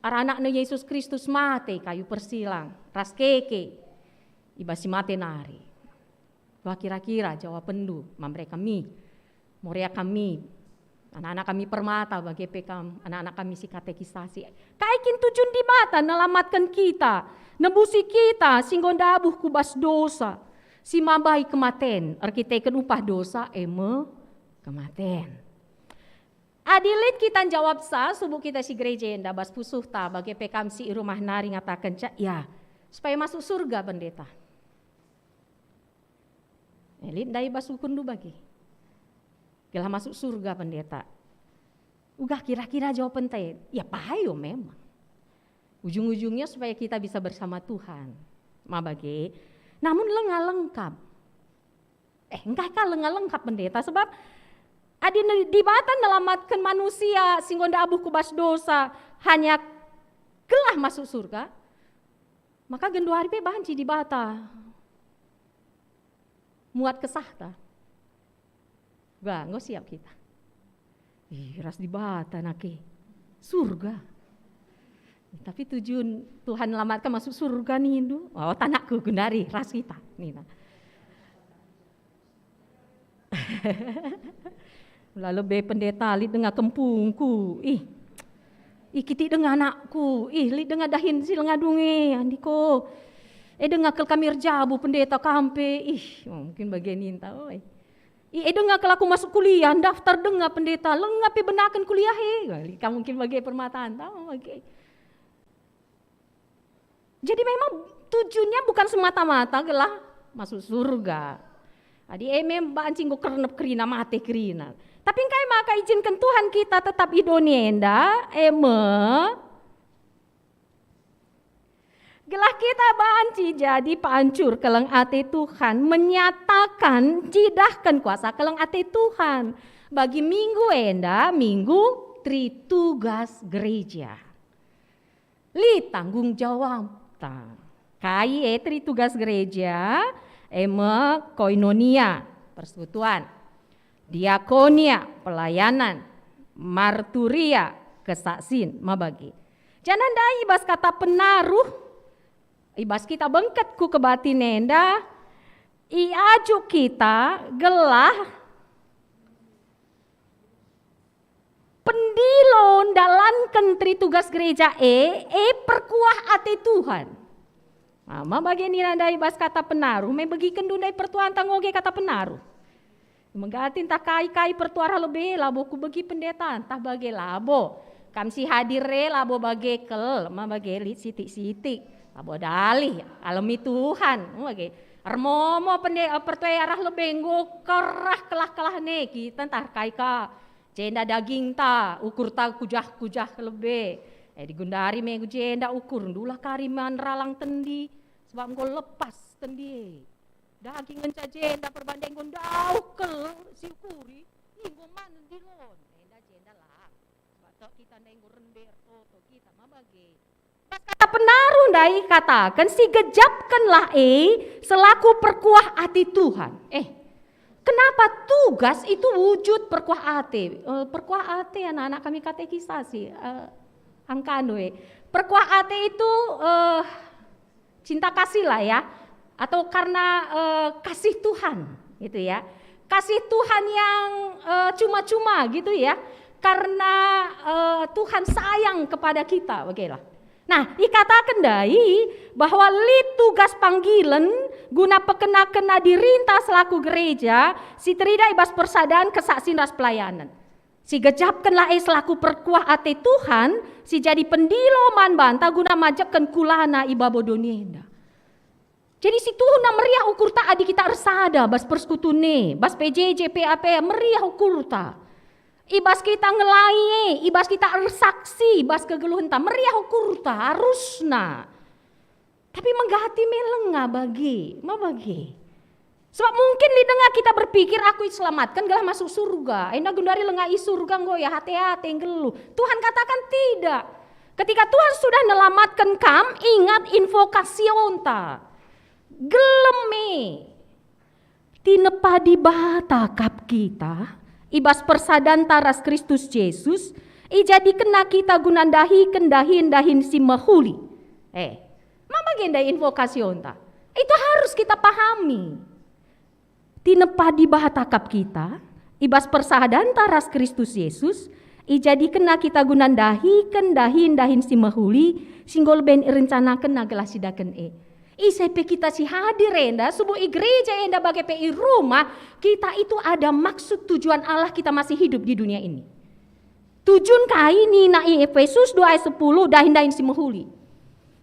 Arah anakna Yesus Kristus mate kayu persilang, ras keke i bas si mate nari. Wah, kira-kira jawabenndu, mamre kami, Moria kami, anak-anak kami permata, bage pe kam, anak-anak kami si katekisasi. Kai kin tujun Dibata nelamatken kita, nebusi kita si enggo ndabuh ku bas dosa, si mambahi kematen, erkiteken upah dosa, e me kematen. Adi lit kita njawabsa, subuk kita si gereja enda bas pusuhta, bage pe kam si i rumah nari ngatakenca, "Ya, supaya masuk surga, Pendeta." Eh, lit ndai bas ukurndu bage. Gelah masuk surga, Pendeta. Uga kira-kira jawabenta, ya payo memang. Ujung-ujungnya supaya kita bisa bersama Tuhan. Ma bage. Namun lenga lengkap. Eh, engkai kal lenga lengkap, Pendeta, sebab adi ne-, Dibata nelamatken manusia si enggo ndabuh ku bas dosa hanya gelah masuk surga, maka genduari pe banci Dibata muat kesahta. Ga, enggo siap kita. Ih, ras Dibata nake. Surga. Tapi tujun Tuhan nelamatken masuk surga nindu. Oh, tanakku gundari, ras kita. Nina. La lebe pendeta lit denga kempungku. Ih. Ih, kitik denga anakku. Ih, lit denga dahin si lenga dunge, andiko. Eh, denga kel kami erjabu pendeta kampe. Ih, oh, mungkin bage ninta, oi. I, eh, denga kal aku masuk kuliah, daftar denga pendeta, lenga pe benaken kuliah e. Wah, lit kam mungkin bage permataan, tama bage. Jadi memang tujunnya bukan semata-mata gelah masuk surga. Adi e me banci enggo kernep kerina, mate kerina. Tapi engkai maka ijinken Tuhan kita tetap i doni enda, e me gelah kita banci jadi pancur keleng ate Tuhan, menyatakan, cidahken kuasa keleng ate Tuhan. Bagi minggu enda, minggu Tritugas Gereja. Lit tanggung jawabta. Kai e tri tugas gereja, e me koinonia, persekutuan, diakonia, pelayanan, marturia, kesaksin, mabage. Janah ndai i bas kata penaruh, i bas kita bengket ku kebatin enda, iajuk kita gelah pendilo ndalanken tri tugas gereja e, e perkuah ate Tuhan. Mama bage nina ndai bas kata penaruh, me begikenndu ndai pertua ntah ngoge kata penaruh. Menggati ntah kai-kai pertua arah lebe, labo kubegi pendeta, ntah bage labo. Kam si hadir e labo bage kel, ma bage lit sitik-sitik. Labo dalih, alemi Tuhan, ma bage. Ermomo pende-, pertua arah lebe enggo kerah kelah-kelah ne, kita ntah kai ka. Jenda dagingta, ukurta kujah-kujah lebe. Eh, digundari me jenda ukur, ndulah kari man ralang tendi, sebab enggo lepas tendi e. Daging ngenca jenda perbandeng enggo ndauh kel si ukuri, enggo man ndilon. Enda jenda lang. Sebab tek kita ndai enggo rende ertoto kita, ma bage. Pas kata penaruh ndai kataken, "Sigejapkenlah e selaku perkuah ate Tuhan." Eh, kenapa tugas itu wujud perkuah ate? Eh, perkuah ate, anak-anak kami katekisasi, eh, angkanu e. Perkuah ate itu, eh, cinta kasih lah ya, atau karena, eh, kasih Tuhan gitu ya. Kasih Tuhan yang, eh, cuma-cuma gitu ya, karena, eh, Tuhan sayang kepada kita, begitu. Nah, ikataken ndai bahwa lit tugas panggilen guna pekena-kena dirinta selaku gereja si terida i bas persadan, kesaksin ras pelayanan. Sigejapkenlah e selaku perkuah ate Tuhan, si jadi pendilo man banta guna majekken kulana i babo doni enda. Jadi situhuna meriah ukurta adi kita ersada bas persekutu e, bas P J J, P A P, meriah ukurta. I bas kita ngelai e, i bas kita ersaksi, bas kegeluhenta, meriah ukurta, arusna. Tapi menggati me lenga bage, ma bage. Sebab mungkin lit denga kita berpikir, "Aku iselamatken gelah masuk surga." Enda gundari lenga i surga enggo ya, hate-hate nggeluh. Tuhan katakan tidak. Ketika Tuhan sudah nelamatken kam, ingat invokasionta. Gelem me. Tinepa Dibata kap kita, i bas persadanta ras Kristus Jesus, ijadikenNa kita guna ndahiken dahin-dahin si mehuli. Eh, ma bage ndai invokasionta? Itu harus kita pahami. Tinepa Dibata kap kita, i bas persadanta ras Kristus Jesus, ijadikenNa kita guna ndahiken dahin-dahin si mehuli, si enggo leben irencanakenNa gelah sidaken e. Ise pe kita si hadir enda, subuk i gereja enda bage pe i rumah, kita itu ada maksud tujuan Allah kita masih hidup di dunia ini. Tujun kai nina i Efesus dua ayat sepuluh, dahin-dahin si mehuli.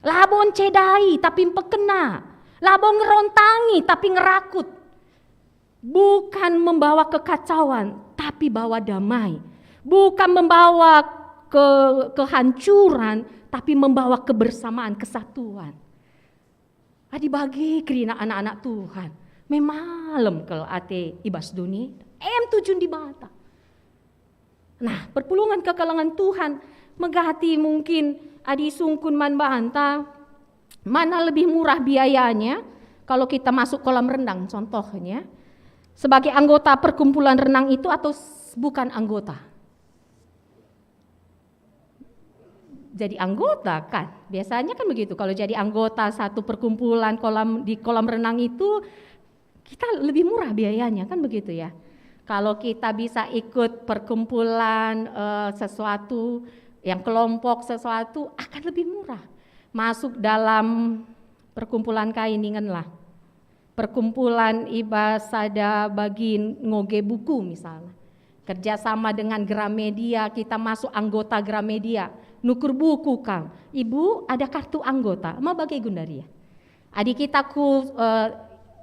Labo ncedai, tapi mpekena. Labo ngerontangi, tapi ngerakut. Bukan membawa kekacauan, tapi bawa damai. Bukan membawa ke-, kehancuran, tapi membawa kebersamaan, kesatuan. Adi bage kerina anak-anak Tuhan, memalem kal ate i bas doni, em tujun Dibata. Nah, perpulungen kekelengen Tuhan megati mungkin adi isungkun man banta, mana lebih murah biayanya kalau kita masuk kolam renang contohnya. Sebagai anggota perkumpulan renang itu atau s-, bukan anggota? Jadi anggota kan, biasanya kan begitu. Kalau jadi anggota satu perkumpulan kolam, di kolam renang itu, kita lebih murah biayanya kan begitu ya. Kalau kita bisa ikut perkumpulan, eh, sesuatu, yang kelompok sesuatu, akan lebih murah. Masuk dalam perkumpulan kai, ingetlah. Perkumpulan i bas sada bagi ngoge buku misalnya. Kerja sama dengan Gramedia, kita masuk anggota Gramedia. Nukur buku kam. Ibu, ada kartu anggota. Ma bage Gundaria. Adi kita ku, eh,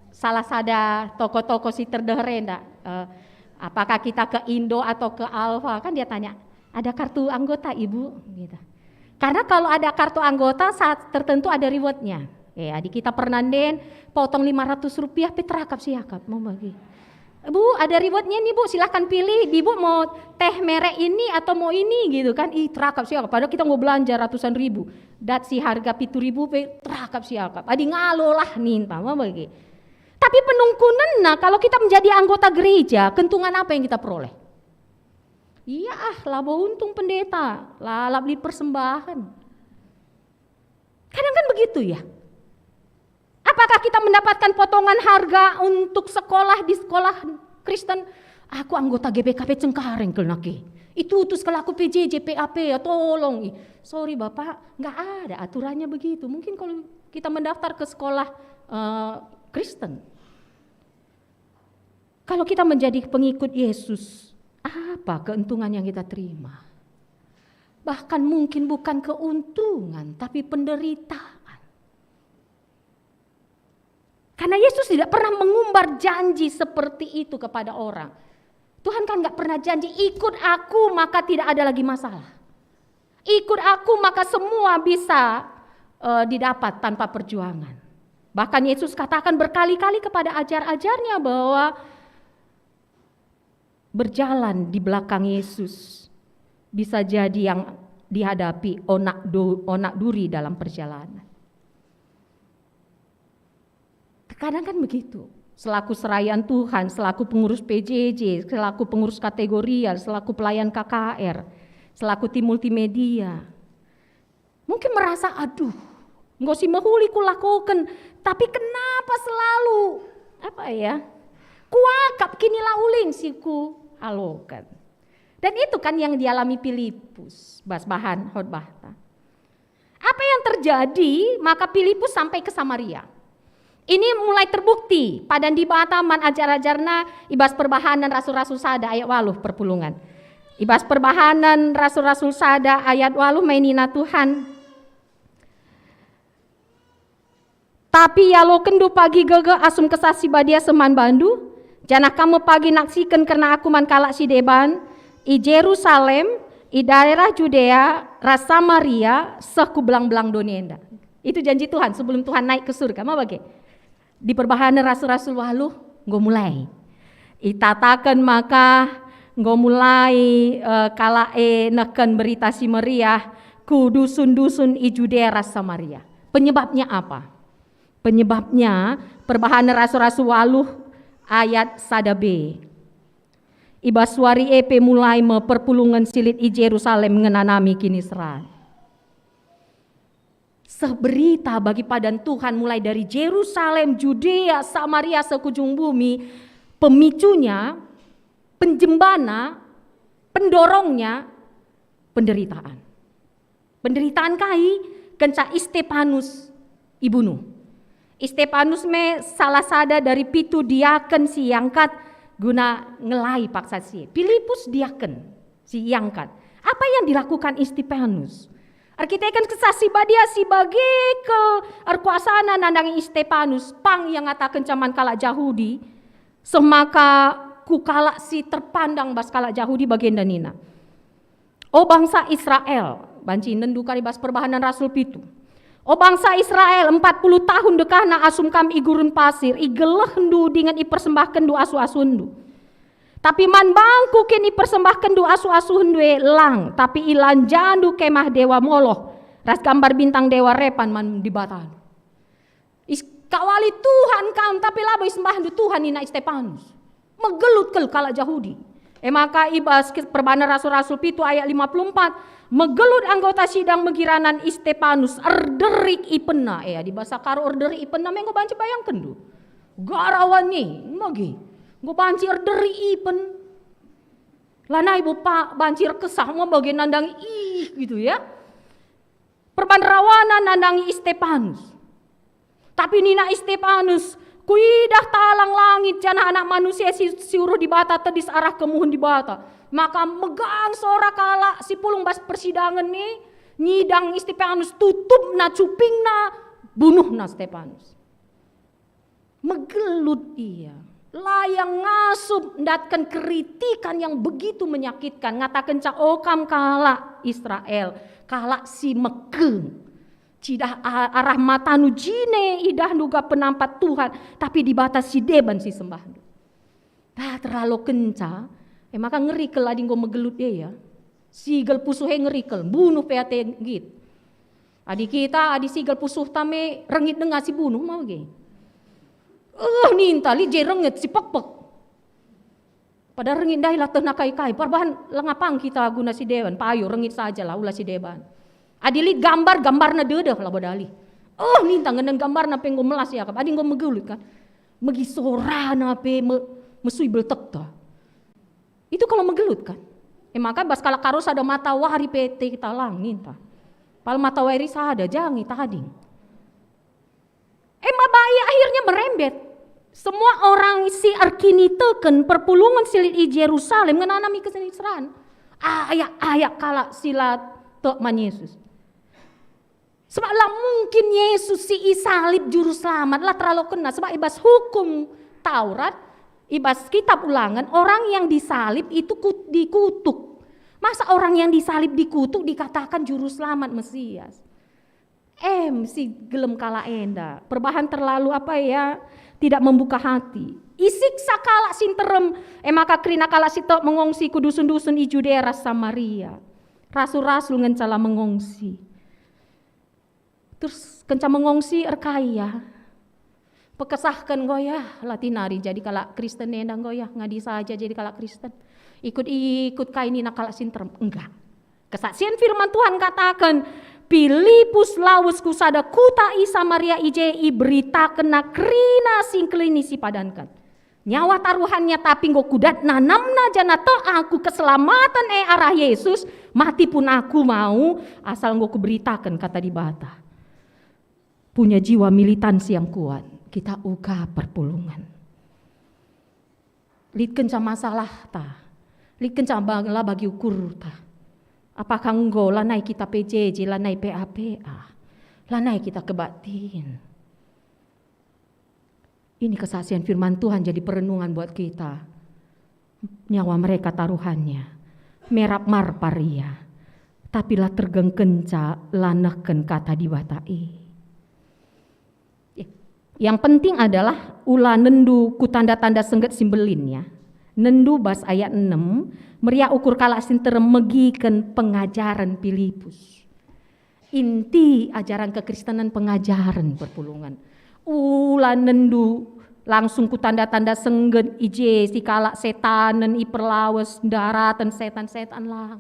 salah sada toko-toko si terdeher enda, eh, apakah kita ke Indo atau ke Alfa? Kan dia tanya, "Ada kartu anggota, Ibu?" Gitu. Karena kalau ada kartu anggota, saat tertentu ada rewardnya. Eh, adi kita pernah nden, potong lima ratus rupiah, pe terakap siakap, mau bagi. "Bu, ada rewardnya nih, Bu, silahkan pilih. Ibu mau teh merek ini atau mau ini?" gitu kan. Ih, terakap siakap. Padahal kita mau belanja ratusan ribu. Dat si harga pitu ribu pe terakap siakap. Adi ngalo lah ninta, ma bage. Tapi penungkunenna, kalau kita menjadi anggota gereja, keuntungan apa yang kita peroleh? Iya ah, labo untung pendeta, lalap lit persembahan. Kadang kan begitu ya. Apakah kita mendapatkan potongan harga untuk sekolah di sekolah Kristen? Aku anggota G B K P Cengkareng kal nake. Itutus kal aku P J J, P A P, ya tolong. Ih, sorry Bapak, nggak ada aturannya begitu. Mungkin kalau kita mendaftar ke sekolah, eh, Kristen. Kalau kita menjadi pengikut Yesus, apa keuntungan yang kita terima? Bahkan mungkin bukan keuntungan, tapi penderitaan. Karena Yesus tidak pernah mengumbar janji seperti itu kepada orang. Tuhan kan nggak pernah janji, "Ikut aku, maka tidak ada lagi masalah. Ikut aku, maka semua bisa, eh, didapat tanpa perjuangan." Bahkan Yesus katakan berkali-kali kepada ajar-ajarnya bahwa berjalan di belakang Yesus bisa jadi yang dihadapi onak du-, onak duri dalam perjalanan. Terkadang kan begitu. Selaku serayan Tuhan, selaku pengurus P J J, selaku pengurus kategorial, selaku pelayan K K R, selaku tim multimedia, mungkin merasa, "Aduh, enggo si mehuli kulakoken, tapi kenapa selalu, apa ya, kuakap kinilauling si kualoken?" Dan itu kan yang dialami Pilipus bas bahan khotbahta. Apa yang terjadi? Maka Pilipus sampai ke Samaria. Ini mulai terbukti padan Dibata man ajar-ajarna i bas Perbahanen Rasul-Rasul sada ayat waluh perpulungen. I bas Perbahanen Rasul-Rasul sada ayat waluh mai nina Tuhan, "Tapi ialokenndu pagi gegeh asum Kesah Si Badia seh man bandu, janah kam me pagi naksiken kerna Aku man kalak si deban, i Jerusalem, i daerah Judea, ras Samaria, seh ku belang-belang doni enda." Itu janji Tuhan sebelum Tuhan naik ke surga. Ma bage? Di Perbahanen Rasul-Rasul waluh, enggo mulai. Itataken maka enggo mulai, eh, kalak e nehken Berita Si Meriah ku dusun-dusun i Judea ras Samaria. Penyebabnya apa? Penyebabnya, Perbahanen Rasul-Rasul waluh ayat sada b. I bas wari e pe mulai me perpulungen si lit i Jerusalem ngenanami kiniseran. Seh berita bagi padan Tuhan mulai dari Jerusalem, Judea, Samaria, sekujung bumi. Pemicunya, penjembana, pendorongnya, penderitaan. Penderitaan kai? Kenca Istepanus ibunuh. Istepanus me salah sada dari pitu diaken si iangkat guna ngelai paksa si e. Pilipus diaken si iangkat. Apa yang dilakukan Istepanus? Erkiteken Kesah Si Badia si bage kal erkuasana nandangi Istepanus, pang ia ngatakenca man kalak Jahudi, seh maka ku kalak si terpandang bas kalak Jahudi bagenda nina, "O bangsa Israel," banci nendu kari bas Perbahanen Rasul pitu. "O bangsa Israel, empat puluh tahun dekahna asum kam i gurun pasir, igelehndu dingen ipersembahkenndu asuh-asuhndu. Tapi man bangku kin ipersembahkenndu asuh-asuhndu e? Lang, tapi ilanjandu kemah dewa Moloh ras gambar bintang dewa Repan man dibatandu." Is-, kawali Tuhan kam, tapi labo isembahndu Tuhan, nina Istepanus. Megelut kal kalak Jahudi. E maka i bas Kes-, Perbahanen Rasul-Rasul pitu ayat lima puluh empat, megelut anggota sidang megiranan Istepanus, erderik ipenna. E, adi basa Karo erderik ipenna me enggo banci bayangkenndu. Garawan e, mage. Enggo banci erderik ipen. Lanai bo pa-, banci erkesah, mage nandangi, ih, gitu ya. Perban rawana nandangi Istepanus. Tapi nina Istepanus, "Kuidah talang langit janah Anak Manusia si, si uruh Dibata tedis arah kemuhen Dibata." Maka megang sora kalak si pulung bas persidangen e, nyidang Istepanus, tutupna cupingna, bunuhna Istepanus. Megelut ia. Layang ngasup ndatken keritikan yang begitu menyakitkan. Ngatakenca, "O kam kalak Israel, kalak si mekeng. Cidah a-, arah matandu jine idahndu uga penampat Tuhan, tapi Dibata si deban si sembahndu." Ah, terlalu kenca, e maka ngeri kal adi enggo megelut e, ya. Sigel pusuh e ngeri kal, bunuh pe ate nggit. Adi kita, adi sigel pusuhta me rengit denga si bunuh mau ge. Uh, ninta, lit je rengit si pekpek. Padahal rengit ndai la tehna kai-kai, perbahan langa pang kita guna si deban, payo rengit saja lah, ula si deban. Adi lit gambar, gambarna dedeh labo dali. Oh, ninta ngenen gambarna pe enggo melas iakap, adi enggo megelut kan. Megi sorana pe me-, mesui beltekta. Itu kalau megelut kan. E maka bas kalak Karo sada matawari pe te talang ninta. Pal matawari sada jange tading. E maka ia akhirnya merembet. Semua orang si erkiniteken perpulungen si lit i Jerusalem ngenanami kesenisiran. Ayak-ayak kalak si la tek man Yesus. Sebab la mungkin Yesus si isalib juru selamat, la terlalu kena. Sebab i bas hukum Taurat, i bas kitab Ulangen, orang yang disalib itu kut-, dikutuk. Masa orang yang disalib dikutuk dikatakan juru selamat Mesias? Em, si gelem kalak enda. Perbahan terlalu apa ya, tidak membuka hati. Isiksa kalak si nterem, e maka kerina kalak si tek mengongsi ku dusun-dusun i Judea ras Samaria. Rasul-rasul ngenca la mengongsi. Terus kenca mengongsi erkai ya. Pekesahken enggo ya, la tinari jadi kalak Kristen enda enggo ya, ngadi saja jadi kalak Kristen. Ikut-ikut kai nina kalak si nterem, enggak. Kesaksian firman Tuhan kataken, Pilipus lawes ku sada kuta i Samaria i je iberitakenna kerina si engkelini si padanken. Nyawa taruhannya tapi enggo kudat nanamna janah tek aku keselamaten e arah Yesus, mati pun aku mau, asal enggo kuberitaken kata Dibata. Punya jiwa militansi yang kuat, kita uga perpulungen. Lit kenca masalahta, lit kenca ba-, la bagi ukurta. Apakah enggo lanai kita P J J, lanai P A P A, lanai kita kebaktin? Ini kesaksian firman Tuhan jadi perenungan buat kita. Nyawa mereka taruhannya, merap marpar ia, tapi la tergengkenca la nehken kata Dibata e. Yang penting adalah ula nendu ku tanda-tanda sengget si mbelin ya. Nendu bas ayat enem, meriah ukur kalak si nterem megiken pengajaren Pilipus. Inti ajaran kekristenan pengajaren perpulungen. Ula nendu langsung ku tanda-tanda sengget i je si kalak setanen i perlawes ndaraten setan-setan lang.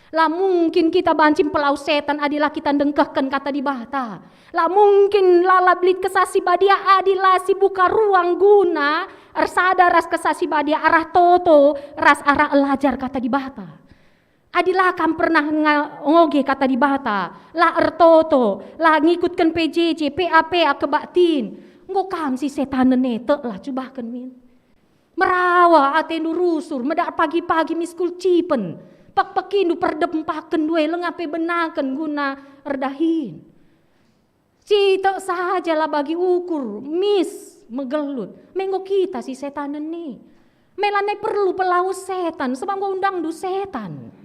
La mungkin kita banci mpelau setan adi la kita ndengkehken kata Dibata. La mungkin lalap lit Kesah Si Badia adi la sibuka ruang guna ersada ras Kesah Si Badia arah toto ras arah elajar kata Dibata. Adi la kam pernah nga-, ngoge kata Dibata, la ertoto, la ngikutken P J J, P A P A kebaktin, enggo kam si setanen e, teklah cubahken min. Merawa atendu rusur, medak pagi-pagi miskul cipen, pekpekindu perdempaken due lengah pe benaken guna erdahin. Citek saja la bagi ukur, mis, megelut. Me enggo kita si setanen e. Me lanai perlu pelawes setan, sebab enggo undangndu setan.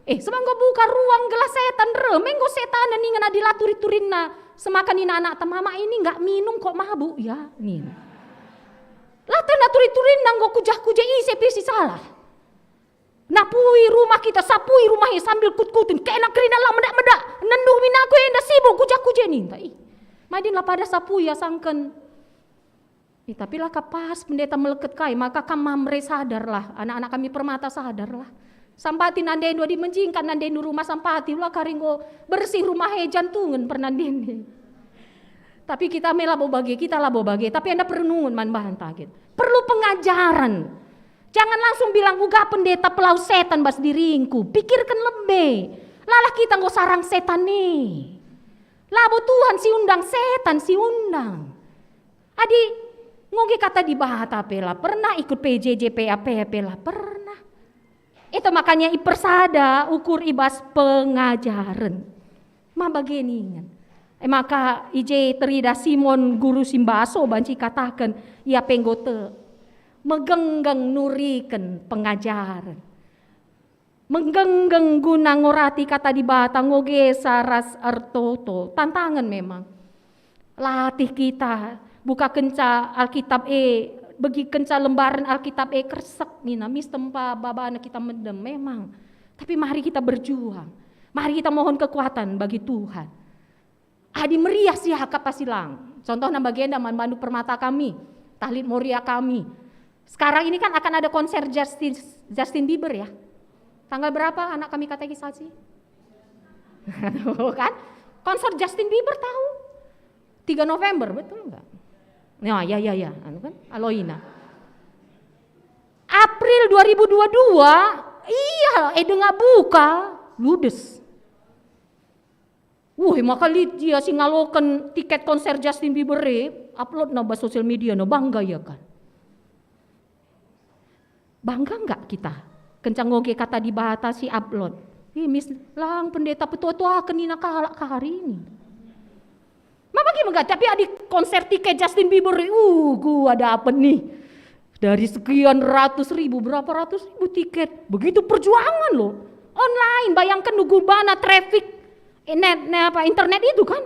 Eh, sebab enggo buka ruang gelah setan reh, me enggo setanen ningen adi la turi-turinna. Semaka nina anakta, "Mama ini nggak minum kok mabuk ya?" nina. La tena turi-turinna enggo kujah-kujah ise pe si salah. Napui rumah kita, sapui rumah e sambil kut-kutun, kena kerina la medak-medak, nendu min aku enda sibuk kujah-kujah ninta. Ih, madin la pada sapui asangken. Eh, tapi la ka pas pendeta meleket kai, maka kam mere sadarlah, anak-anak kami permata sadarlah. Sampati nandendu adi menjingkat nandendu rumah sampati, ula kari enggo bersih rumah e jantungen pernanden e. Tapi kita me labo bage, kita labo bage, tapi enda perenungen man banta gitu. Perlu pengajaran. Jangan langsung bilang, "Uga pendeta pelau setan bas diringku." Pikirkan lebe. Lalah kita enggo sarang setan e. Labo Tuhan si undang, setan si undang. Adi ngoge kata Dibata pe la pernah, ikut P J J P A P pe la pernah. Itu makanya ipersada ukur i bas pengajaren. Ma bage ningen. E maka i je teridah Simon guru si mbaso banci ikataken, ia pe enggo tek. Megenggeng nuriken pengajaren. Menggenggeng guna ngorati kata Dibata, ngogesa ras ertoto. Tantangen memang. Latih kita, buka kenca Alkitab e, Begi kenca lembaran Alkitab e kersek nina, mis tempa babana kita mendem memang. Tapi mari kita berjuang. Mari kita mohon kekuatan bagi Tuhan. Adi meriah siakap pasti lang. Contohna bagenda man bandu permata kami, tah lit Moria kami. Sekarang ini kan akan ada konser Justin, Justin Bieber ya. Tanggal berapa anak kami katekisasi? Tuh kan? Konser Justin Bieber tahu. Tiga November, betul nggak? Ya, ya, ya, ya. Anu kan? Aloina. April dua ribu dua dua, iya, eh, denga buka, ludes. Woi, maka lit ia si ngaloken tiket konser Justin Bieber e, uploadna bas sosial media, no, bangga ia kan. Bangga nggak kita? Kenca ngoge kata Dibata si upload. Ih, mis, lang pendeta petua-tuaken nina kalak kari ini. Ma bagi mega, tapi adi konser tiket Justin Bieber, uh, gua dapet nih. Dari sekian ratus ribu, berapa ratus ribu tiket. Begitu perjuangan loh. Online, bayangkan nunggu bana traffic net, ne, apa, internet itu kan.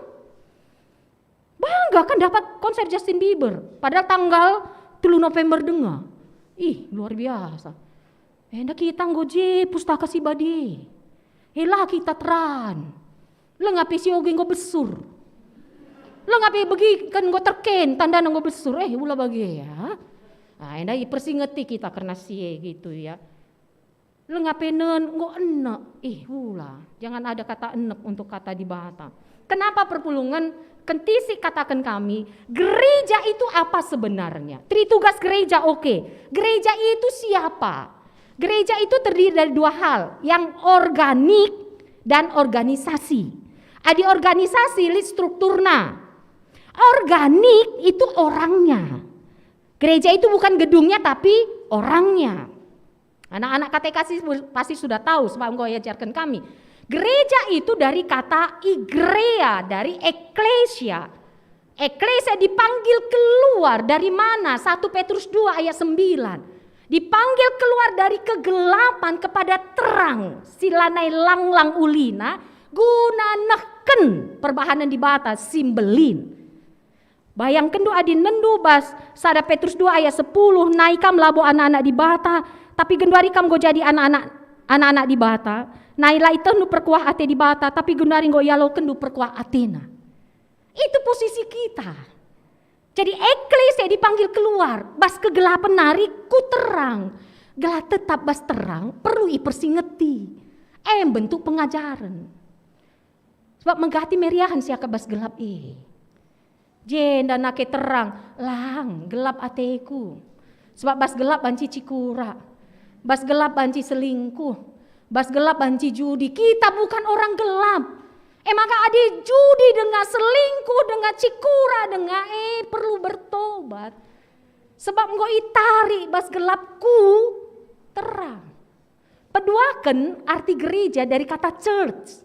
Bangga kan dapat konser Justin Bieber. Padahal tanggal telu November denga. Ih, luar biasa. Enda kita enggo je Pustaka Si Badia. Ela kita teran. Lenga pe si oge enggo besur. Lenga pe begi kan enggo terken, tandana enggo besur. Eh, ula bage ya. Ah, enda ipersingeti kita kerna si e gitu ya. Lenga pe nen enggo enek. Ih, ula. Jangan ada kata enek untuk kata Dibata. Kenapa perpulungen? Kentisik kataken kami, gereja itu apa sebenarnya? Tritugas gereja, oke. Gereja itu siapa? Gereja itu terdiri dari dua hal, yang organik dan organisasi. Adi organisasi lit strukturna. Organik itu orangnya. Gereja itu bukan gedungnya, tapi orangnya. Anak-anak katekasi pasti sudah tahu, sebab enggo iajarken kami. Gereja itu dari kata igrea, dari eklesia. Eklesia dipanggil keluar dari mana? Satu Petrus dua ayat sembilan. Dipanggil keluar dari kegelapan kepada terang, si lanai langlang ulina, guna nehken perbahanen Dibata si mbelin. Bayangkenndu adi nendu bas sada Petrus dua ayat sepuluh, nai kam labo anak-anak Dibata, tapi genduari kam enggo jadi anak-anak, anak-anak Dibata. Nai la itehndu perkuah ate Dibata, tapi genduari enggo ialokenndu perkuah ateNa. Itu posisi kita. Jadi, eklesia dipanggil keluar bas kegelapan nari ku terang. Gelah tetap bas terang perlu ipersingeti. Em bentuk pengajaren. Sebab megati meriahen siakap bas gelap e. Jenda nake terang, lang, gelap ateku. Sebab bas gelap banci cikura, bas gelap banci selingkuh, bas gelap banci judi. Kita bukan orang gelap. E maka adi judi denga, selingkuh denga, cikura denga, e perlu bertobat. Sebab enggo itarik bas gelap ku terang. Peduaken arti gereja dari kata church.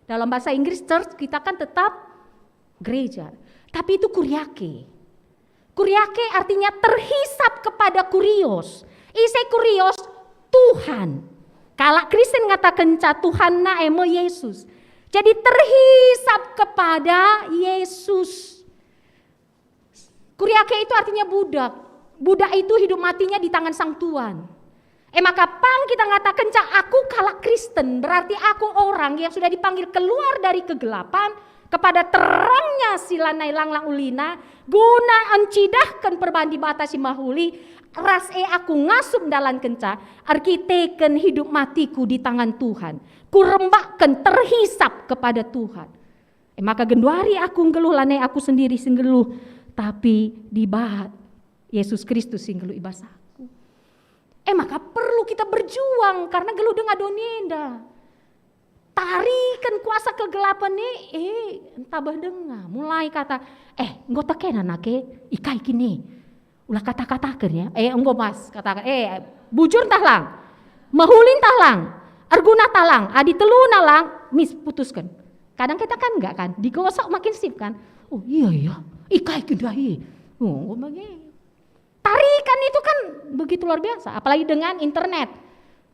Dalam bahasa Inggris church kita kan tetap gereja. Tapi itu kuriake. Kuriake artinya terhisap kepada kurios. Ise kurios? Tuhan. Kalak Kristen ngatakenca Tuhanna e me Yesus. Jadi terhisap kepada Yesus. Kuriake itu artinya budak. Budak itu hidup matinya di tangan sang tuan. E maka pang kita ngatakenca, "Aku kalak Kristen," berarti aku orang yang sudah dipanggil keluar dari kegelapan kepada terangnya si lanai langlang ulina, guna encidahken perbahan Dibata si mahuli, ras e aku ngasup ndalankenca, erkiteken hidup matiku di tangan Tuhan. Kurembakken terhisap kepada Tuhan. E maka genduari aku nggeluh, lanai aku sendiri si nggeluh, tapi Dibat Yesus Kristus si nggeluh i bas aku. E maka perlu kita berjuang, karena nggeluh denga doni enda. Tariken kuasa kegelapan e, e, ntabeh denga. Mulai kata, "Eh, enggo tekena nake, ikai kini?" Ulah kata-kataken ya. Eh, enggo mas, kataken, eh, bujur ntah lang? Mehuli ntah lang? Erguna ntah lang? Adi teluna lang, mis putusken. Kadang kita kan enggak kan, digosok makin sip kan. Oh iya ya, ikai kendahi. Oh, enggo bage. Tarikan itu kan begitu luar biasa, apalagi dengan internet.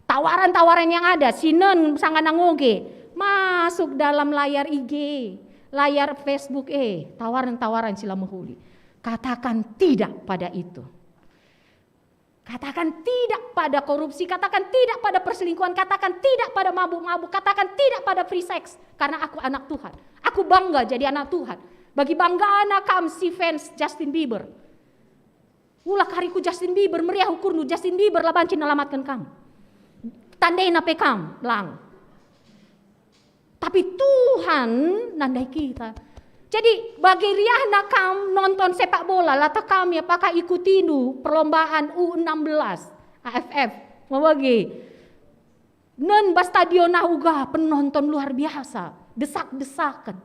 Tawaran-tawaran yang ada, sinen sangana ngoge, masuk dalam layar I G, layar Facebook, eh, tawaran-tawaran si la mehuli. Katakan tidak pada itu. Katakan tidak pada korupsi, katakan tidak pada perselingkuhan, katakan tidak pada mabuk-mabuk, katakan tidak pada free sex, karena aku anak Tuhan. Aku bangga jadi anak Tuhan. Bagi banggana kam si fans Justin Bieber. Ula kari ku Justin Bieber, meriah ukurndu, Justin Bieber la banci nelamatken kam. Tandena pe kam, lang. Tapi Tuhan nandai kita. Jadi, bage riahna kam nonton sepak bola, la teh kam apakah ikutindu perlombaan U enam belas A F F? Mau bage. Nen bas stadion ah uga penonton luar biasa, desak-desaken.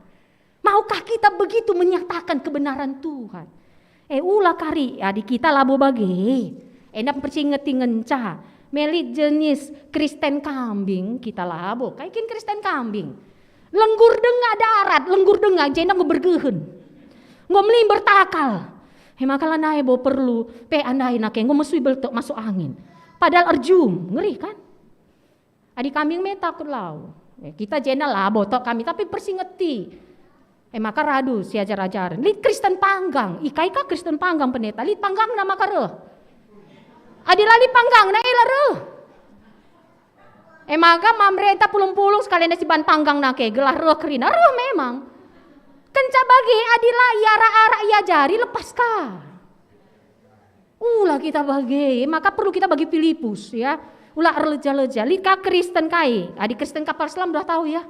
Maukah kita begitu menyatakan kebenaran Tuhan? Eh, ula kari, adi kita labo bage. Enda mpercingeti ngenca. Melit jenis Kristen kambing kita labo. Kai kin Kristen kambing? Lenggur denga darat, lenggur denga, jenda enggo bergehen. Enggo melimber takal. He maka lanai bo perlu, pe andai nake enggo mesui beltok masuk angin. Padahal erjum, ngeri kan? Adi kambing me takut lau. Eh, kita jenda labo tok kami, tapi persingeti. Eh, maka radu si ajar-ajaren. Lit Kristen panggang. Ih, kai ka Kristen panggang, pendeta? Lit panggangna maka reh. Adi la lit panggangna, eh, la reh. Eh, maka mamrenta pulung-pulung sekalian si ban panggang nake, gelah reh kerina. Reh memang. Kenca bage, adi la iarak-arak iajari, lepas ka. Ula kita bage, maka perlu kita bagi Filipus, ya. Ula erleja-leja. Lit ka Kristen kai. Adi Kristen kapal selam udah tahu, ya.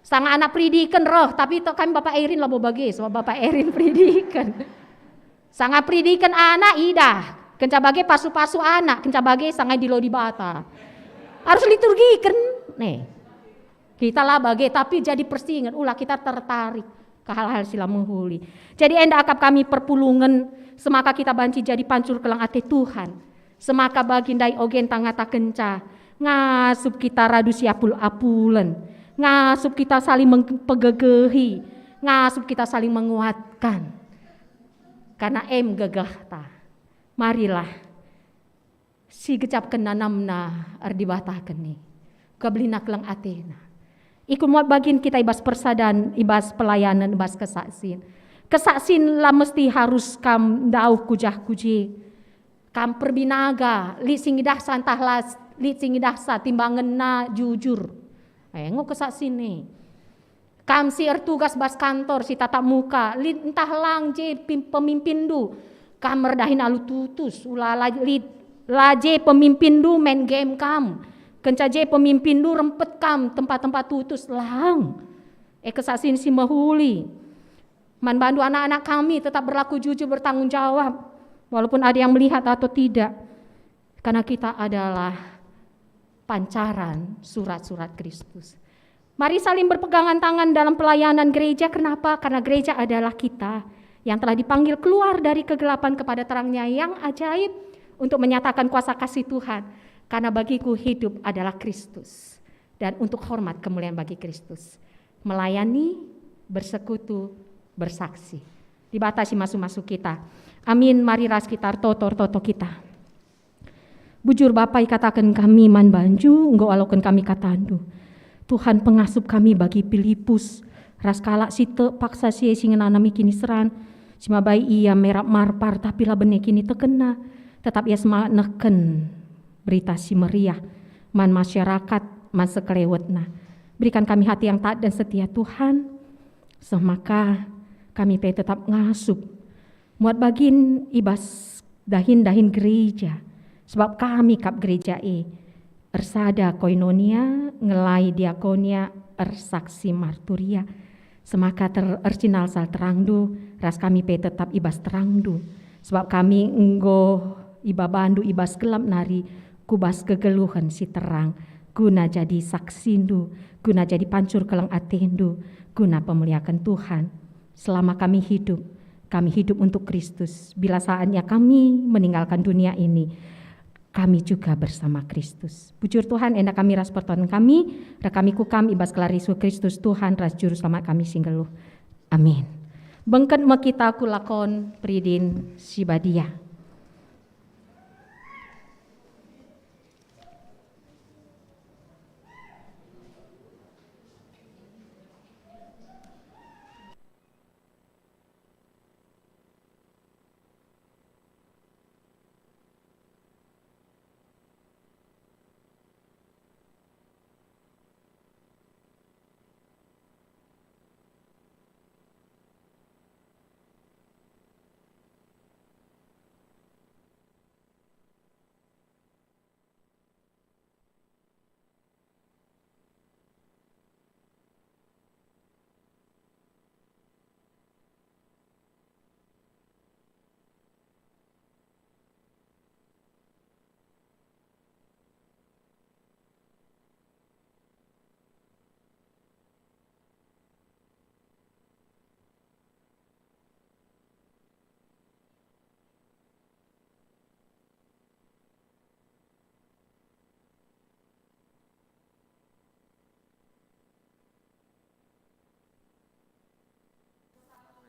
Sanga anak peridiken reh, tapi tok kami Bapak Erin labo bage, sebab Bapak Erin peridiken. Sanga peridiken anak idah, kenca bage pasu-pasu anak, kenca bage sanga dilo Dibata. Harus liturgiken, nih. Kita la bage, tapi jadi persingen, ula kita tertarik ke hal-hal si la mehuli. Jadi enda akap kami perpulungen, semaka kita banci jadi pancur keleng ate Tuhan. Semaka bagi ndai ogenta ngatakenca, ngasup kita radu siapul-apulen, ngasup kita saling mengpegegehi, ngasup kita saling menguatkan. Karena em gegehta. Marilah, si gejapken nanamna erdibataken e, kebelina keleng atena. Ikut muat bagin kita i bas persadan, i bas pelayanan, i bas kesaksin. Kesaksin la mesti harus kam ndauh kujah-kuje. Kam perbinaga, lit si ngidahsa ntah las, lit si ngidahsa timbangenna jujur. Eh, enggo kesaksin e. Kam si ertugas bas kantor, si tatap muka, lit ntah lang je pim-, pemimpinndu, kam merdahin alu tutus, ula la, lit, la je pemimpinndu main game kam. Kenca je pemimpinndu rempet kam tempa-tempa tutus, lang. E kesaksin si mehuli. Man bandu anak-anak kami tetap berlaku jujur, bertanggung jawab, walaupun ada yang melihat atau tidak. Karena kita adalah pancaran surat-surat Kristus. Mari saling berpegangan tangan dalam pelayanan gereja. Kenapa? Karena gereja adalah kita yang telah dipanggil keluar dari kegelapan kepada terangnya yang ajaib untuk menyatakan kuasa kasih Tuhan. Karena bagiku hidup adalah Kristus dan untuk hormat kemuliaan bagi Kristus. Melayani, bersekutu, bersaksi. Dibata si masu-masu kita. Amin. Mari ras kita ertoto-ertoto kita. Bujur Bapa, ikataken kami man bandu, enggo aloken kami katandu. Tuhan, pengasup kami bagi Pilipus, ras kalak si tek paksa si e si ngenanami kiniseran, si mabai ia merap marpar tapi la bene kinitekenna, tetap ia semangat nehken Berita Si Meriah man masyarakat, man sekelewetna. Berikan kami hati yang taat dan setia, Tuhan, seh maka kami pe tetap ngasup muat bagin i bas dahin-dahin gereja, sebab kami kap gereja e, ersada koinonia, ngelai diakonia, ersaksi marturia. Semaka ter-, ercinalsal terangNdu, ras kami pe tetap i bas terangNdu, sebab kami enggo ibabaNdu i bas gelap nari ku bas kegeluhen si terang, guna jadi saksindu, guna jadi pancur keleng atendu, guna pemuliaken Tuhan. Selama kami hidup, kami hidup untuk Kristus. Bila saatnya kami meninggalkan dunia ini, kami juga bersama Kristus. Bujur Tuhan, enda kami ras pertoton kami, reh kami ku Kam i bas gelar Yesus Kristus, Tuhan ras Juru Selamat kami si nggeluh. Amin. Bengket me kita ku lakon peridin si badia.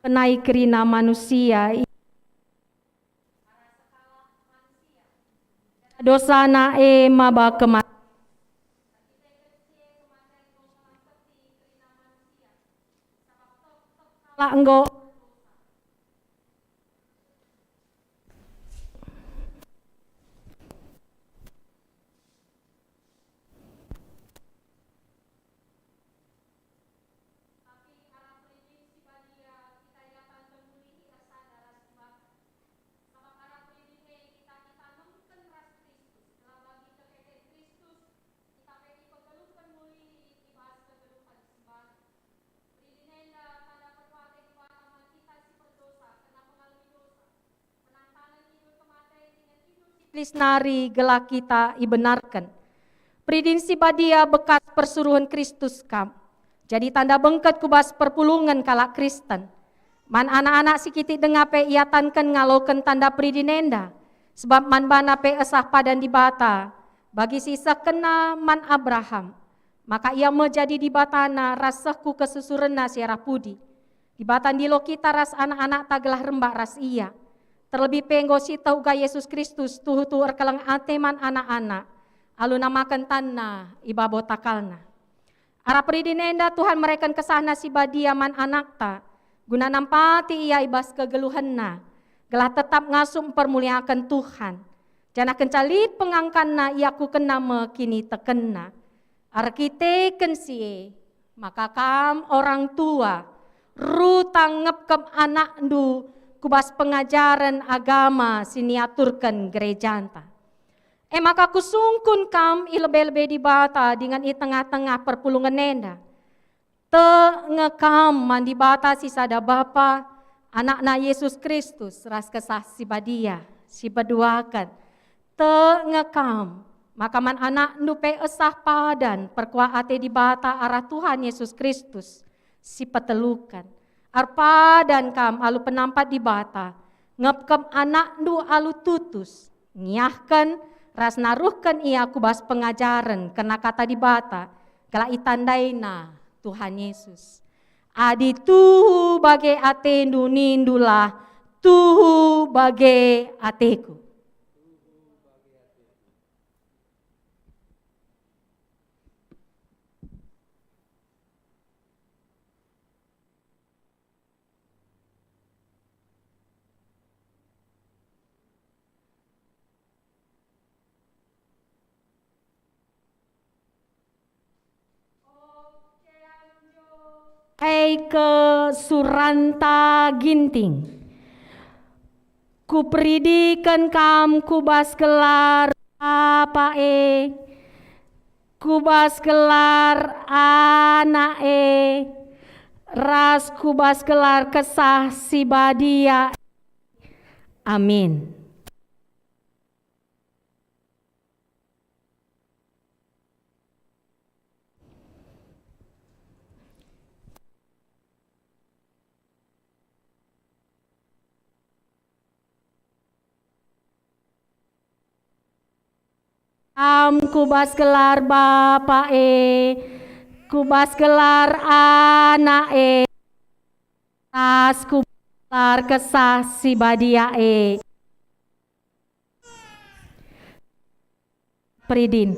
Kenai kerina manusia. Dosana e maba kematian. Kalak enggo Tapi arah peridin si badia kita iatanken mulihi ersada ras Dibata. Sabap arah peridin e kita itanamken ras Kristus, gelah bagi kekeken Kristus kita pe ipegeluhken mulihi i bas kegeluhen si baru. Peridin enda tanda perkuah ate Dibata man kita si perdosa, kena pengalemi dosa. Iblis nari gelah kita ibenarken. Peridin si badia bekas persuruhen Kristus kam. Jadi tanda bengket ku bas perpulungen kalak Kristen. Man anak-anak si kitik denga pe iatanken ngaloken tanda peridin enda, sebab man bana pe esah padan Dibata, bagi si isehkenna man Abraham. Maka ia me jadi Dibatana ras seh ku kesusurenna si arah pudi. Dibata ndilo kita ras anak-anakta gelah rembak ras ia. Terlebih pe enggo sieteh uga Yesus Kristus tuhu-tuhu erkeleng ate man anak-anak, alu namaken tanNa i babo takalNa. Arah peridin enda Tuhan mereken kesahNa si badia man anakta, guna nampati ia i bas kegeluhenna, gelah tetap ngasup mpermuliaken Tuhan, janah kenca lit pengangkanna iakukenna me kinitekenna. Erkiteken si e, maka kam orang tua, rutang ngepkep anakndu ku bas pengajaren agama si niaturken gerejanta. E maka kusungkun kam i lebe-lebe Dibata dingen i tengah-tengah perpulungen enda. Tek nge kam man Dibata si sada Bapa, AnakNa Yesus Kristus ras Kesah Si Badia, si peduaken. Tek nge kam, maka man anakndu pe esah padan perkuah ate Dibata arah Tuhan Yesus Kristus, si peteluken. Erpadan kam alu penampat Dibata, ngepkep anakndu alu tutus, ngiahken ras naruhken ia ku bas pengajaren kerna Kata Dibata, gelah itandaina Tuhan Yesus. Adi tuhu bage atendu, nindulah, "Tuhu bage ateku." Eike suranta Ginting. Kuperidiken kam ku bas gelar Bapa e, ku bas gelar Anak e, ras ku bas gelar Kesah Si Badia. Amin. Kam ku bas gelar Bapa e, ku bas gelar Anak e, ras ku bas gelar Kesah Si Badia e. Peridin.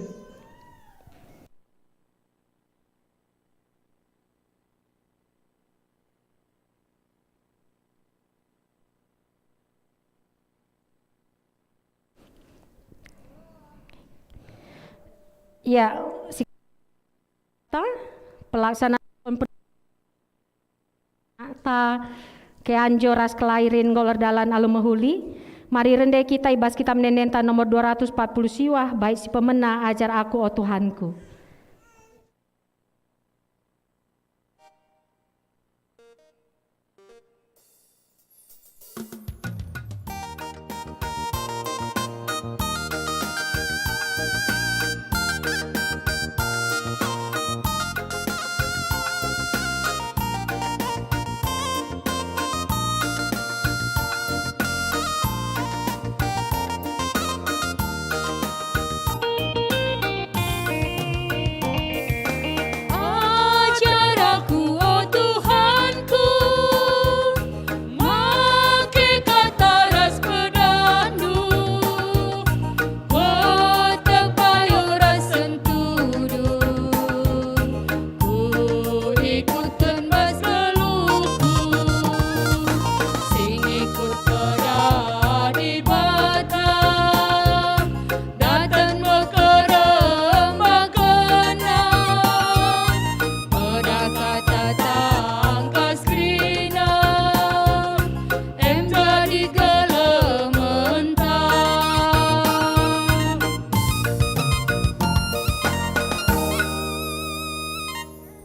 Ya, si-, ta, pelaksanaan ta Keanjo ras Kelairin enggo erdalan alu mehuli. Mari rende kita i bas Kitab Ende-endenta nomor dua ratus empat puluh siwah, bait si pemena, "Ajar Aku, o Tuhanku."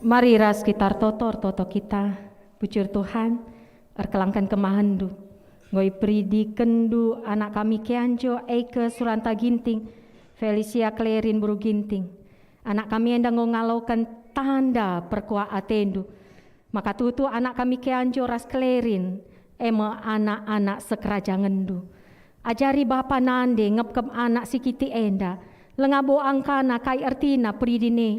Mari ras kita ertoto, ertoto kita. Bujur Tuhan, erkelangken kemahenNdu. Enggo iperidikenndu anak kami Keanjo, Eike Suranta Ginting, Felicia Klerin Buru Ginting. Anak kami enda enggo ngaloken tanda perkuah ateNdu. Maka tuhu anak kami Keanjo ras Klerin, e me anak-anak sekerajangenNdu. Ajari bapa nande ngepkep anak si kitik enda, langa bo angkana kai ertina peridin e,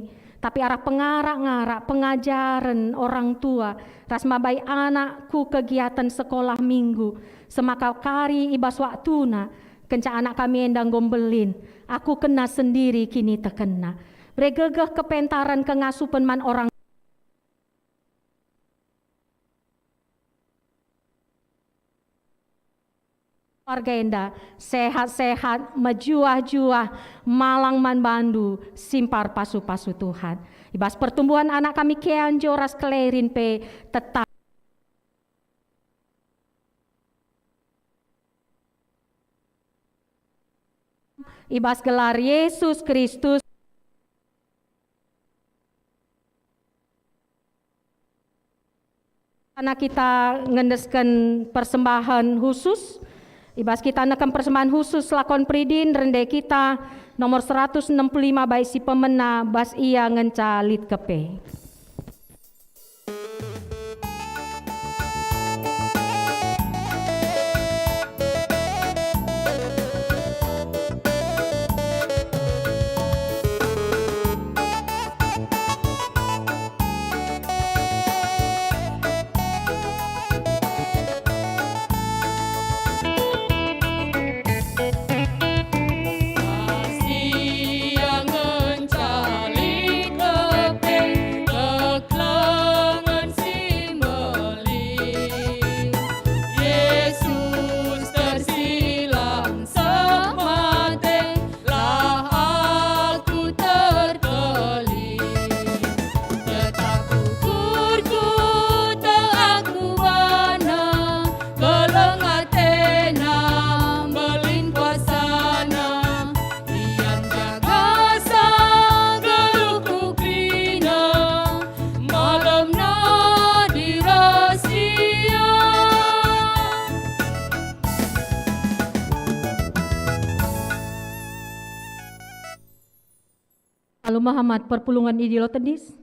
tapi arah pengarak-ngarak pengajaren orang tua ras mabai anak ku kegiaten sekolah minggu, semaka kari i bas waktuna, kenca anak kami enda enggo mbelin, aku kena sendiri kinitekenna. Bere gegeh kepentaren kengasupen man orang keluarga enda, sehat-sehat, mejuah-juah, malang man bandu, simpar pasu-pasu Tuhan. I bas pertumbuhan anak kami Keanjo ras Klerin pe tetap. I bas gelar Yesus Kristus. Karena kita ngendesken persembahan khusus, i bas kita neken persembahan khusus lakon peridin, rende kita nomor seratus enam puluh lima bait si pemena, bas ia ngenca lit kepe. Yesus tersilang seh mate, lah aku terkelin. Tetap ukurku, tek aku bana, keleng atena, mbelin kuasana. Ia njagasa geluhku kerina, malemna di rasia. Alu Muhammad perpulungen i Dilo Tedis.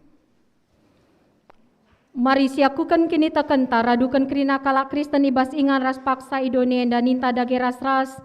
Mari siakuken kinitekenta, raduken kerina kalak Kristen i bas ingan ras paksa i doni enda, ninta dage ras-ras,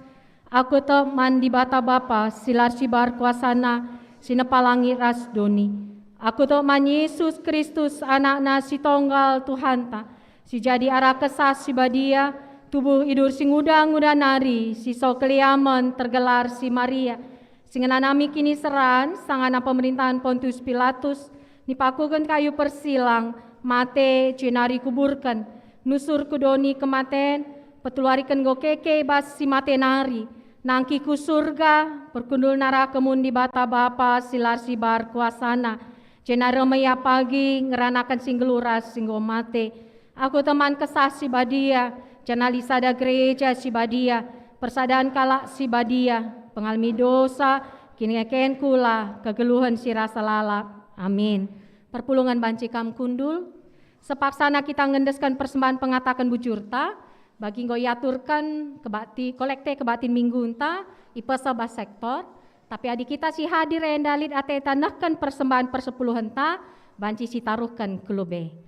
"Aku tek man Dibata Bapa, si la ersibar kuasana, si nepa langit ras doni. Aku tek man Yesus Kristus, AnakNa si Tonggal Tuhanta, si jadi arah Kesah Si Badia, tubuh idur si nguda-nguda nari, si so keliamen, tergelar si Maria, si ngenanami kiniseran, sangana pemerintahen Pontius Pilatus, nipakuken kayu persilang, mate, jenari kuburken, nusur ku doni kematen, peteluariken enggo keke i bas si mate nari, nangkih ku Surga, perkundulna arah kemun Dibata Bapa si la ersibar kuasana, jenari reh me Ia pagi ngeranaken si nggeluh ras si enggo mate. Aku tek man Kesah Si Badia, janah lit sada Gereja Si Badia, persadan kalak si badia, pengalemi dosa, kinekeken kula, kegeluhen si rasa lalap. Amin. Perpulungen banci kam kundul. Sepaksana kita ngendesken persembahen pengataken bujurta, bagi enggo iaturken kebakti-, kolekte kebaktin minggunta, ipeseh bas sektor. Tapi adi kita si hadir enda lit ateta nehken persembahen persepuluhenta, banci sitaruhken ku lebe.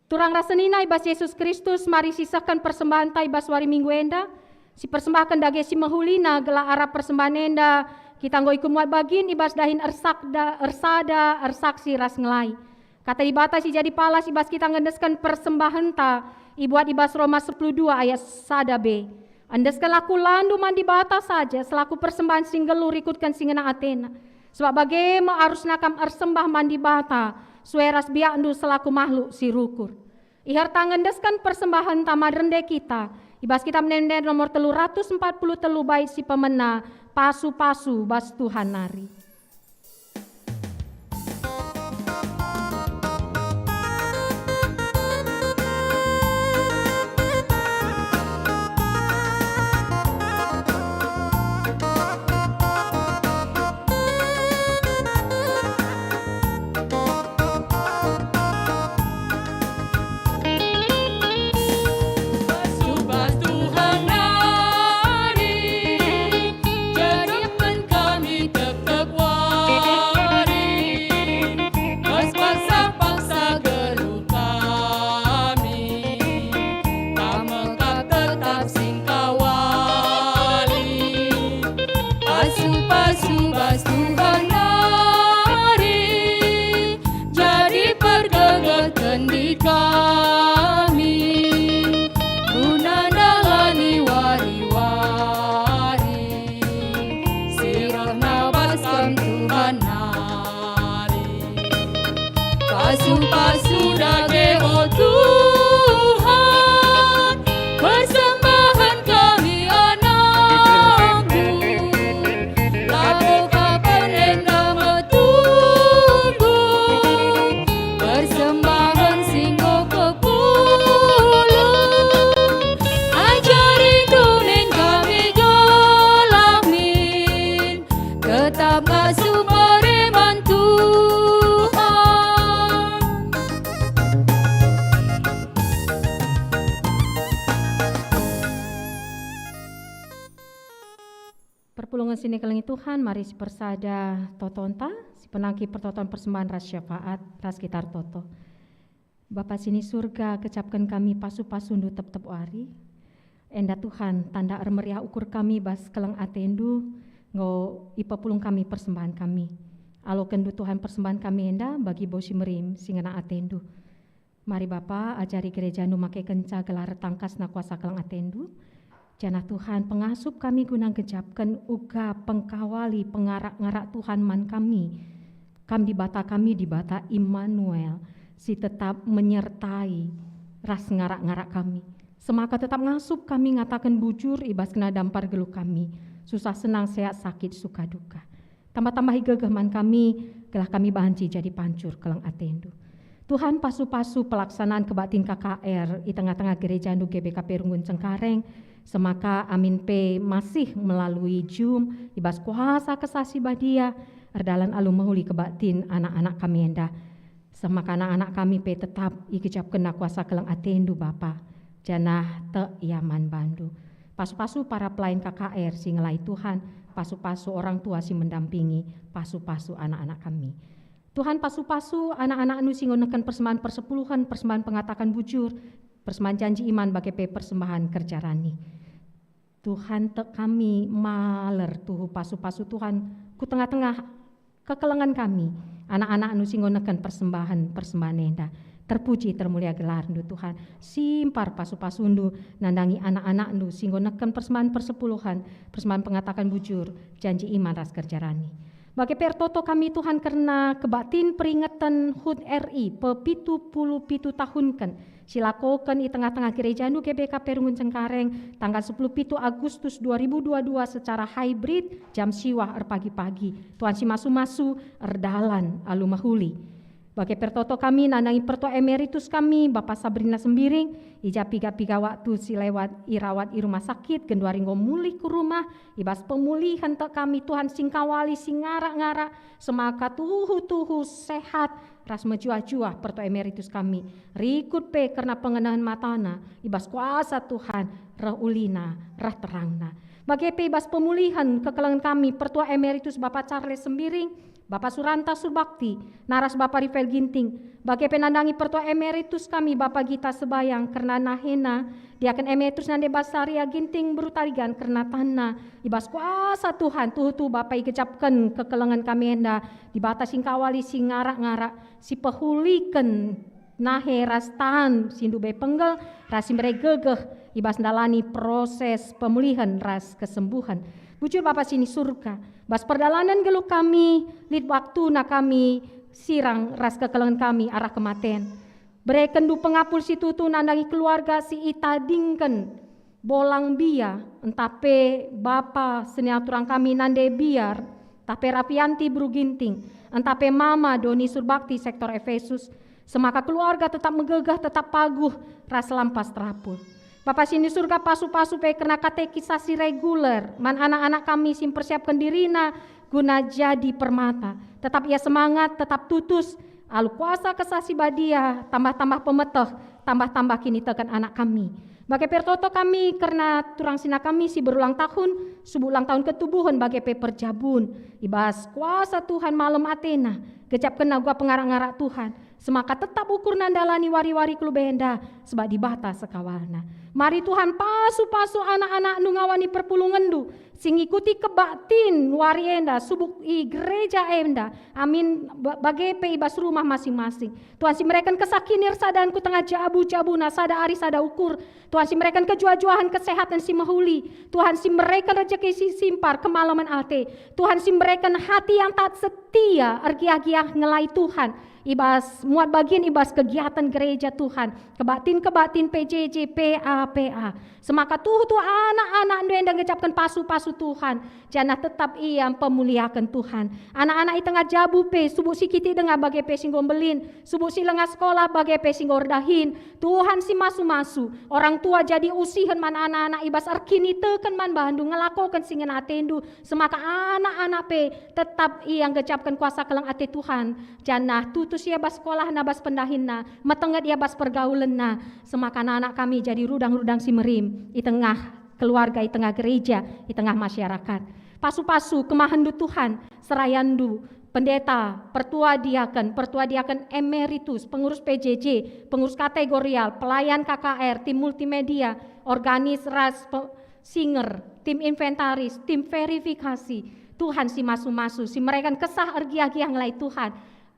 Turang ras senina i bas Jesus Kristus, mari sisehken persembahenta i bas wari Minggu enda, sipersembahken dage si mehulina, gelah arah persembahen enda kita enggo ikut muat bagin i bas dahin ersakda-, ersada, ersaksi ras ngelai. Kata Dibata si jadi palas i bas kita ngendesken persembahenta, ibuat i bas Roma sepuluh dua ayat sada b. Endeskenlah kulandu man Dibata saja selaku persembahen si nggeluh rikutken si ngena ateNa. Sebab bage me arusna kam ersembah man Dibata, sue ras biakndu selaku mahluk si rukur. Iherta ngendesken persembahen tama rende kita, i bas Kitab Ende-enden nomor telu ratus empat puluh telu bait si pemena, pasu-pasu bas Tuhan nari. Perpulungen si nikelengi Tuhan, mari sipersada totonta, sipenangki pertoton persembahen ras syafaat, ras kita ertoto. Bapa si ni Surga, kecapken kami pasu-pasuNdu tep-tep wari. Enda Tuhan, tanda ermeriah ukur kami bas keleng ateNdu, enggo ipepulung kami persembahen kami. Alokenndu Tuhan persembahen kami enda bagi bau si merim si ngena ateNdu. Mari Bapa, ajari gerejaNdu makekenca gelar tangkasna kuasa keleng ateNdu, janah Tuhan, pengasup kami guna ngejapken uga pengkawali pengarak-ngarak Tuhan man kami. Kam Dibata kami, Dibata Immanuel, si tetap menyertai ras ngarak-ngarak kami. Semaka tetap ngasup kami ngataken bujur i bas kena dampar geluh kami, susah senang, sehat sakit, suka duka. Tambah-tambahi gegeh man kami, gelah kami banci jadi pancur keleng ateNdu. Tuhan, pasu-pasu pelaksanaan kebaktin K K R i tengah-tengah gerejaNdu G B K P Runggun Cengkareng, semaka amin pe masih melalui Zoom, i bas kuasa Kesah Si Badia, erdalan alu mehuli kebaktin anak-anak kami enda. Semaka anak-anak kami pe tetap ikejapkenna kuasa keleng ateNdu, Bapa, janah tek ia man bandu. Pasu-pasu para pelayan K K R si ngelai Tuhan, pasu-pasu orang tua si mendampingi, pasu-pasu anak-anak kami. Tuhan, pasu-pasu anak-anakNdu si enggo neken persembahan persepuluhen, persembahan pengataken bujur, persembahan janji iman, bage pe persembahan kerja rani. Tuhan, tek kami maler tuhu pasu-pasu Tuhan ku tengah-tengah kekelengen kami, anak-anakNdu si enggo neken persembahen-persembahen enda. Terpuji, termulia gelarNdu, Tuhan. Simpar pasu-pasuNdu nandangi anak-anakNdu si enggo neken persembahen persepuluhen, persembahen pengataken bujur, janji iman ras kerja rani. Bage pe ertoto kami, Tuhan, kerna kebaktin peringeten hut R I pepitu puluh pitu tahunken, silakoken i tengah-tengah gerejaNdu G B K P Runggun Cengkareng, tanggal sepuluh pitu Agustus dua ribu dua dua secara hybrid, jam siwah erpagi-pagi. Tuhan si masu-masu, erdalan alu mehuli. Bage pe ertoto kami nandangi Pertua Emeritus kami, Bapa Sabrina Sembiring, i ja piga-piga waktu si lewat irawat i rumah sakit, genduari enggo mulih ku rumah, i bas pemulihen tek kami, Tuhan si ngkawali, si ngarak-ngarak, semaka tuhu-tuhu sehat, ras mejuah-juah Pertua Emeritus kami, rikut pe kerna pengenehen matana, i bas kuasa Tuhan, reh ulina, reh terangna. Bage pe i bas pemulihen kekelengen kami, Pertua Emeritus Bapa Charles Sembiring, Bapa Suranta Surbakti, naras Bapa Rifael Ginting, bage pe nandangi Pertua Emeritus kami, Bapa Gita Sebayang, kerna nahena, Diaken Emeritus Nande Basaria Ginting Beru Tarigan, kerna tanna, i bas kuasa Tuhan, tuhu-tuhu Bapa igejapken kekelengen kami enda, Dibata si ngkawali, si ngarak-ngarak, si pehuliken nahe ras tan si ndube penggel, ras si mere gegeh i bas ndalani proses pemulihen ras kesembuhen. Bujur Bapa si ni Surga, bas perdalanen geluh kami, lit waktuna kami sirang ras kekelengen kami arah kematen. BerekenNdu pengapul si tuhu nandangi keluarga si itadingken Bolang Bia, ntah pe Bapa seniaturang kami Nande Biar, ntah pe Rafianti Beru Ginting, ntah pe Mama Doni Surbakti sektor Efesus, semaka keluarga tetap megegeh, tetap paguh, ras lampas terapul. Bapa si ni Surga, pasu-pasu pe kerna katekisasi reguler man anak-anak kami si mpersiapken dirina guna jadi permata. Tetap ia semangat, tetap tutus, alu kuasa Kesah Si Badia, tambah-tambah pemeteh, tambah-tambah kiniteken anak kami. Bage pe ertoto kami kerna turang sina kami si berulang tahun, subuk ulang tahun ketubuhen bage pe perjabun. I bas kuasa Tuhan malem atena, gejapkenna uga pengarak-ngarak Tuhan, semaka tetap ukurna ndalani wari-wari ku lebe enda, sebab Dibata sekawalna. Mari Tuhan pasu-pasu anak-anakNdu ngawani perpulungenNdu, si ngikuti kebaktin wari enda, subuk i gereja enda, amin ba-, bage pe i bas rumah masing-masing. Tuhan si mereken Kesah Kinirsadan ku tengah jabu-jabuna, sada ari sada ukur. Tuhan si mereken kejuah-juahen, kesehatan si mehuli. Tuhan si mereken rejeki si simpar, kemalemen ate. Tuhan si mereken hati yang taat setia, ergiah-giah ngelai Tuhan. I bas, muat bagin i bas kegiatan gereja Tuhan. Kebaktin-kebaktin P J J, P A, P A. Semaka tuhu-tuhu anak-anakNdu enda ngejapken pasu-pasu Tuhan, janah tetap ia mpemuliaken Tuhan. Anak-anak i tengah jabu pe, subuk si kitik denga bage pe si enggo mbelin, subuk si langa sekolah bage pe si enggo erdahin. Tuhan si masu-masu, orang tua jadi usihen man anak-anak i bas erkiniteken man bandu ngelakoken si ngena atendu, semaka anak-anak pe tetap ia ngejapken kuasa keleng ate Tuhan, janah tutus ia bas sekolahna, bas pendahinna, metenget ia bas pergaulenna, semaka anak-anak kami jadi rudang-rudang si merim i tengah keluarga, i tengah gereja, i tengah masyarakat. Pasu-pasu kemahenndu Tuhan, serayandu, pendeta, pertua diaken, pertua diaken emeritus, pengurus P J J, pengurus kategorial, pelayan K K R, tim multimedia, organis ras pe-, singer, tim inventaris, tim verifikasi. Tuhan si masu-masu, si mereken kesah ergiah-giah ngelai Tuhan.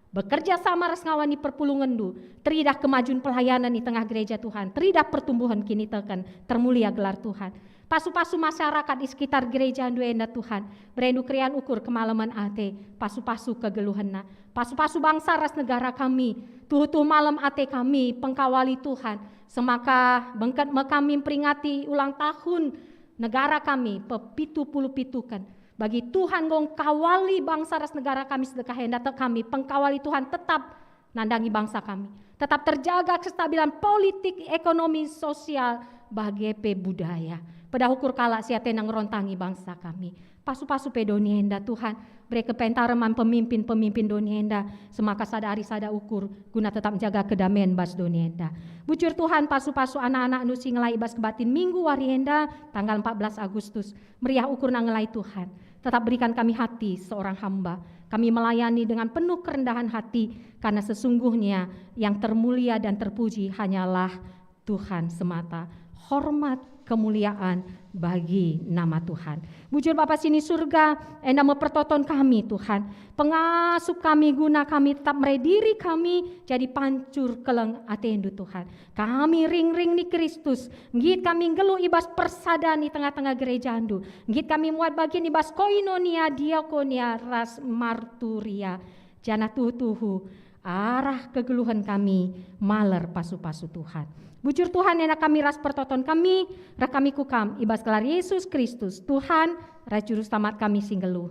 Bekerja sama ras ngawan i perpulungenndu, teridah kemajun pelayanan i tengah gereja Tuhan, teridah pertumbuhan kiniteken, termulia gelar Tuhan. Pasu-pasu masyarakat i sekitar gerejandu enda Tuhan, berendu keriahen ukur kemalemen ate, pasu-pasu kegeluhenna, pasu-pasu bangsa ras negara kami, tuhu-tuhu malem ate kami, pengkawali Tuhan, semaka bengket me kami memperingati ulang tahun negara kami, pepitu puluh pituken. Bagi Tuhan enggo ngkawali bangsa ras negara kami sedekah enda, tek kami pengkawali Tuhan tetap nandangi bangsa kami. Tetap terjaga kestabilan politik, ekonomi, sosial, bage pe budaya. Pedah ukur kalak si atena ngerontangi bangsa kami. Pasu-pasu pe doni enda, Tuhan. Bere kepentaren man pemimpin-pemimpin doni enda, semaka sada ari sada ukur, guna tetap menjaga kedamaian bas doni enda. Bujur Tuhan, pasu-pasu anak-anakNdu si ngelai i bas kebaktin Minggu wari enda, tanggal empat belas Agustus. Meriah ukurna ngelai Tuhan. Tetap berikan kami hati seorang hamba. Kami melayani dengan penuh kerendahan hati, karena sesungguhnya yang termulia dan terpuji hanyalah Tuhan semata. Hormat, kemuliaan bagi nama Tuhan. Bujur Bapa sini surga, enda me pertoton kami, Tuhan. Pengasup kami guna kami tetap mere diri kami jadi pancur keleng ateNdu, Tuhan. Kami ringring ni Kristus, nggit kami nggeluh i bas persadan i tengah-tengah gerejaNdu, nggit kami muat bagin i bas koinonia, diakonia, ras marturia, janah tuhu-tuhu arah kegeluhen kami maler pasu-pasu Tuhan. Bujur Tuhan, enda kami ras pertoton kami, reh kami ku Kam, i bas gelar Yesus Kristus, Tuhan ras Juru Selamat kami si nggeluh.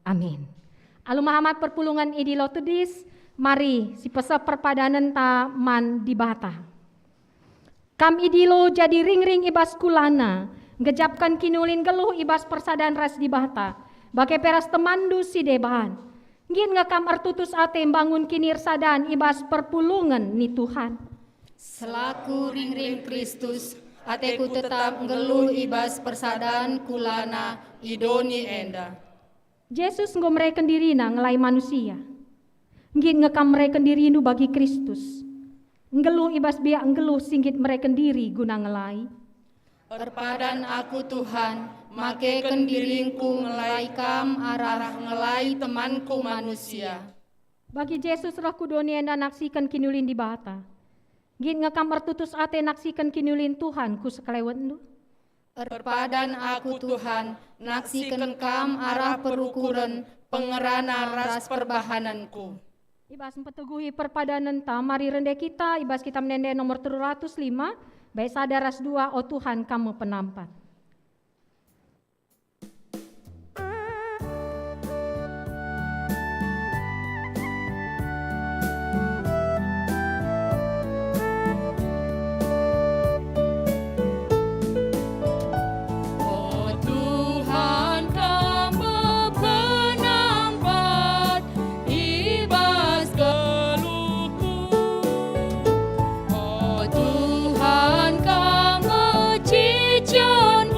Amin. Alu mehamat perpulungen idilo tedis, mari sipeseh perpadanenta man Dibata. Kam idilo jadi ringring i bas kulana, nggejapken kiniulin nggeluh i bas persadan ras Dibata, bage pe ras temanndu si deban. Nggit nge kam ertutus ate mbangun kinirsadan i bas perpulungen ni Tuhan. Selaku ringring Kristus, ateku tetap nggeluh i bas persadan kulana i doni enda. Jesus enggo mereken diriNa ngelai manusia. Nggit nge kam mereken dirindu bagi Kristus, nggeluh i bas biak nggeluh si nggit mereken diri guna ngelai? Erpadan aku, Tuhan, makeken diringku ngelai Kam arah ngelai temanku manusia. Bagi Jesus reh ku doni enda naksiken kiniulin Dibata. Nggit nge kam ertutus ate naksiken kiniulin Tuhan ku sekelewetndu? Erpadan aku, Tuhan, naksiken Kam arah perukuren, pengerana ras perbahanenku. I bas mpeteguhi perpadanenta, mari rende kita i bas Kitab Ende-enden nomor telu ratus lima, bait sada ras dua, O Tuhan, Kam me penampat. O Tuhan, Kam me penampat i bas geluhku. O Tuhan, Kam me cijon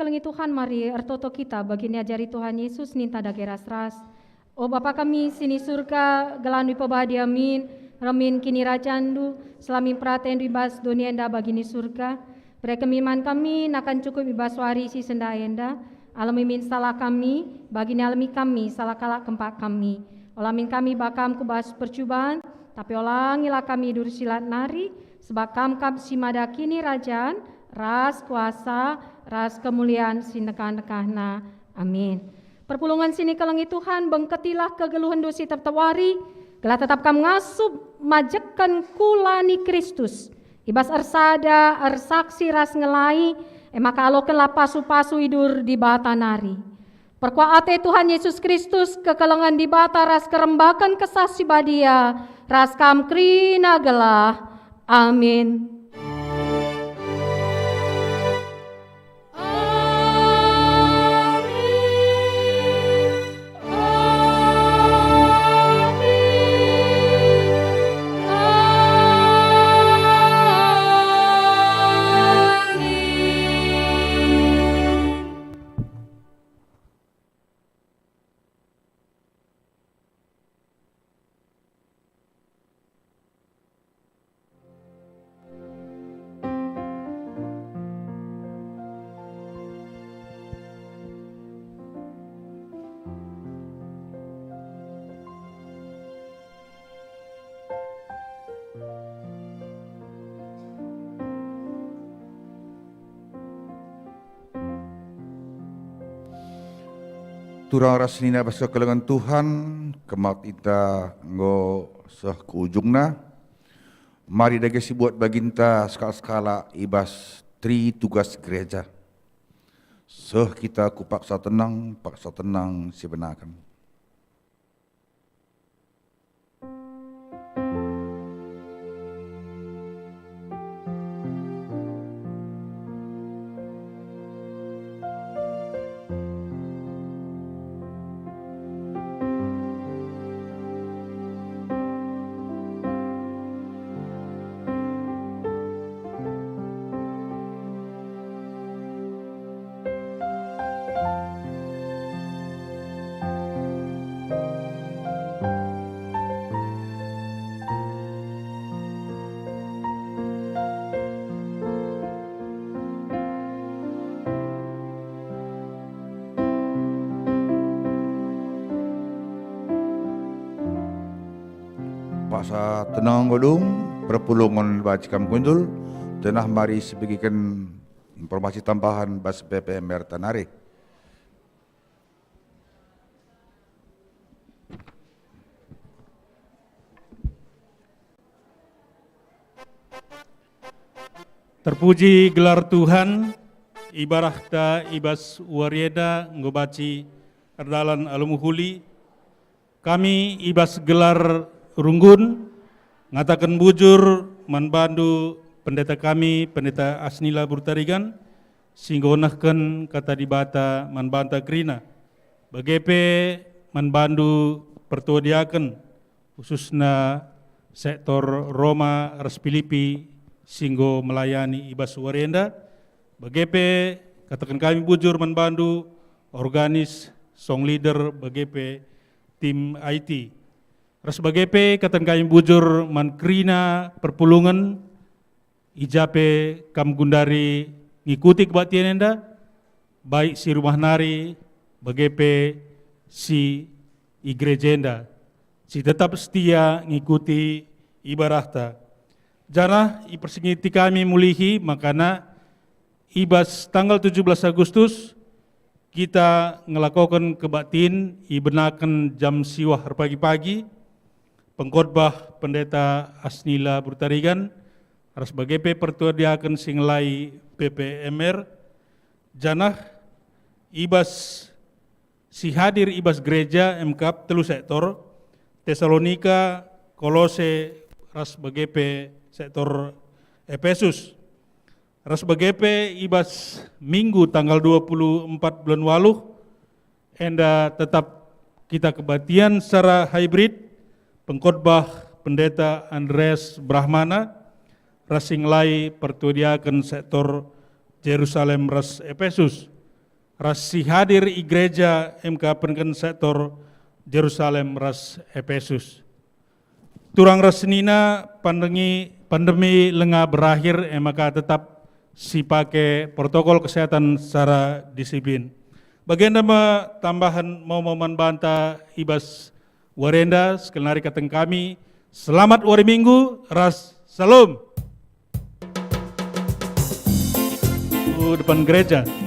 Kelengi Tuhan, mari ertoto kita bagi niajari Tuhan Yesus ninta dage ras-ras. O Bapa kami si ni Surga, gelarNdu ipebadia min, remin kinirajanNdu, selamin peratenNdu i bas doni enda bagi ni Surga. Bere kemi man kami nakan cukup i bas wari si sendah enda. Alemi min salah kami, bagi nialemi kami salah kalak kempak kami. Ola min kami bakam ku bas percuban, tapi olangilah kami duri si lat nari, sebab Kam kap si mada kinirajan, ras kuasa, ras kemulian si nekah-nekahna. Amin. Perpulungen si nikelengi Tuhan, bengketilah kegeluhenndu si tep-tep wari, gelah tetap kam ngasup majekken kula ni Kristus. I bas ersada, ersaksi ras ngelai, e maka alokenlah pasu-pasu idur Dibata nari. Perkuah ate Tuhan Yesus Kristus, kekelengen Dibata ras kerembaken Kesah Si Badia, ras kam kerina gelah. Amin. Turang ras senina bas kekelengen Tuhan, kebaktinta enggo seh ku ujungna. Mari dage sibuat baginta sekalak-sekalak i bas tri tugas gereja. Seh kita ku paksa tenang, paksa tenang sibenaken. Paksa tenang enggo dung, perpulungen banci kam kundul, tenah mari sibegiken informasi tambahan bas P P M R ta nari. Terpuji gelar Tuhan, ibarahta i bas wari enda enggo banci erdalan alu mehuli, kami i bas gelar runggun ngataken bujur man bandu pendeta kami, Pendeta Asnila Burtarigan, si enggo nehken Kata Dibata man banta kerina, bage pe man bandu pertua diaken, khususna sektor Roma ras Pilipi si enggo melayani i bas wari enda, bage pe kataken kami bujur man bandu organis, song leader, bage pe tim I T. Ras bage pe kataken kami bujur man kerina perpulungen, i ja pe kam gundari ngikuti kebaktin enda, baik si rumah nari, bage pe si i gereja enda, si tetap setia ngikuti ibarahta. Janah ipersingeti kami mulihi makana i bas tanggal tujuh belas Agustus, kita ngelakoken kebaktin ibenaken jam siwah erpagi-pagi, pengkhotbah Pendeta Asnila Burtarigan, ras bage pe pertua diaken si ngelai P P M R, janah i bas si hadir i bas gereja emkap telu sektor, Tesalonika, Kolose, ras bage pe sektor Epesus. Ras bage pe i bas Minggu tanggal dua puluh empat bulan waluh, enda tetap kita kebaktin secara hybrid, pengkhotbah Pendeta Andreas Brahmana, ras si ngelai pertua diaken sektor Jerusalem ras Epesus. ras si hadir i gereja, emka peneken sektor Jerusalem ras Epesus. Turang ras senina, pandemi, pandemi langa berakhir, emaka tetap sipake protokol kesehatan secara disiplin. Bagenda me tambahen momo man banta i bas wari enda. Sekali nari kataken kami, selamat wari Minggu ras Shalom. Ku depan gereja.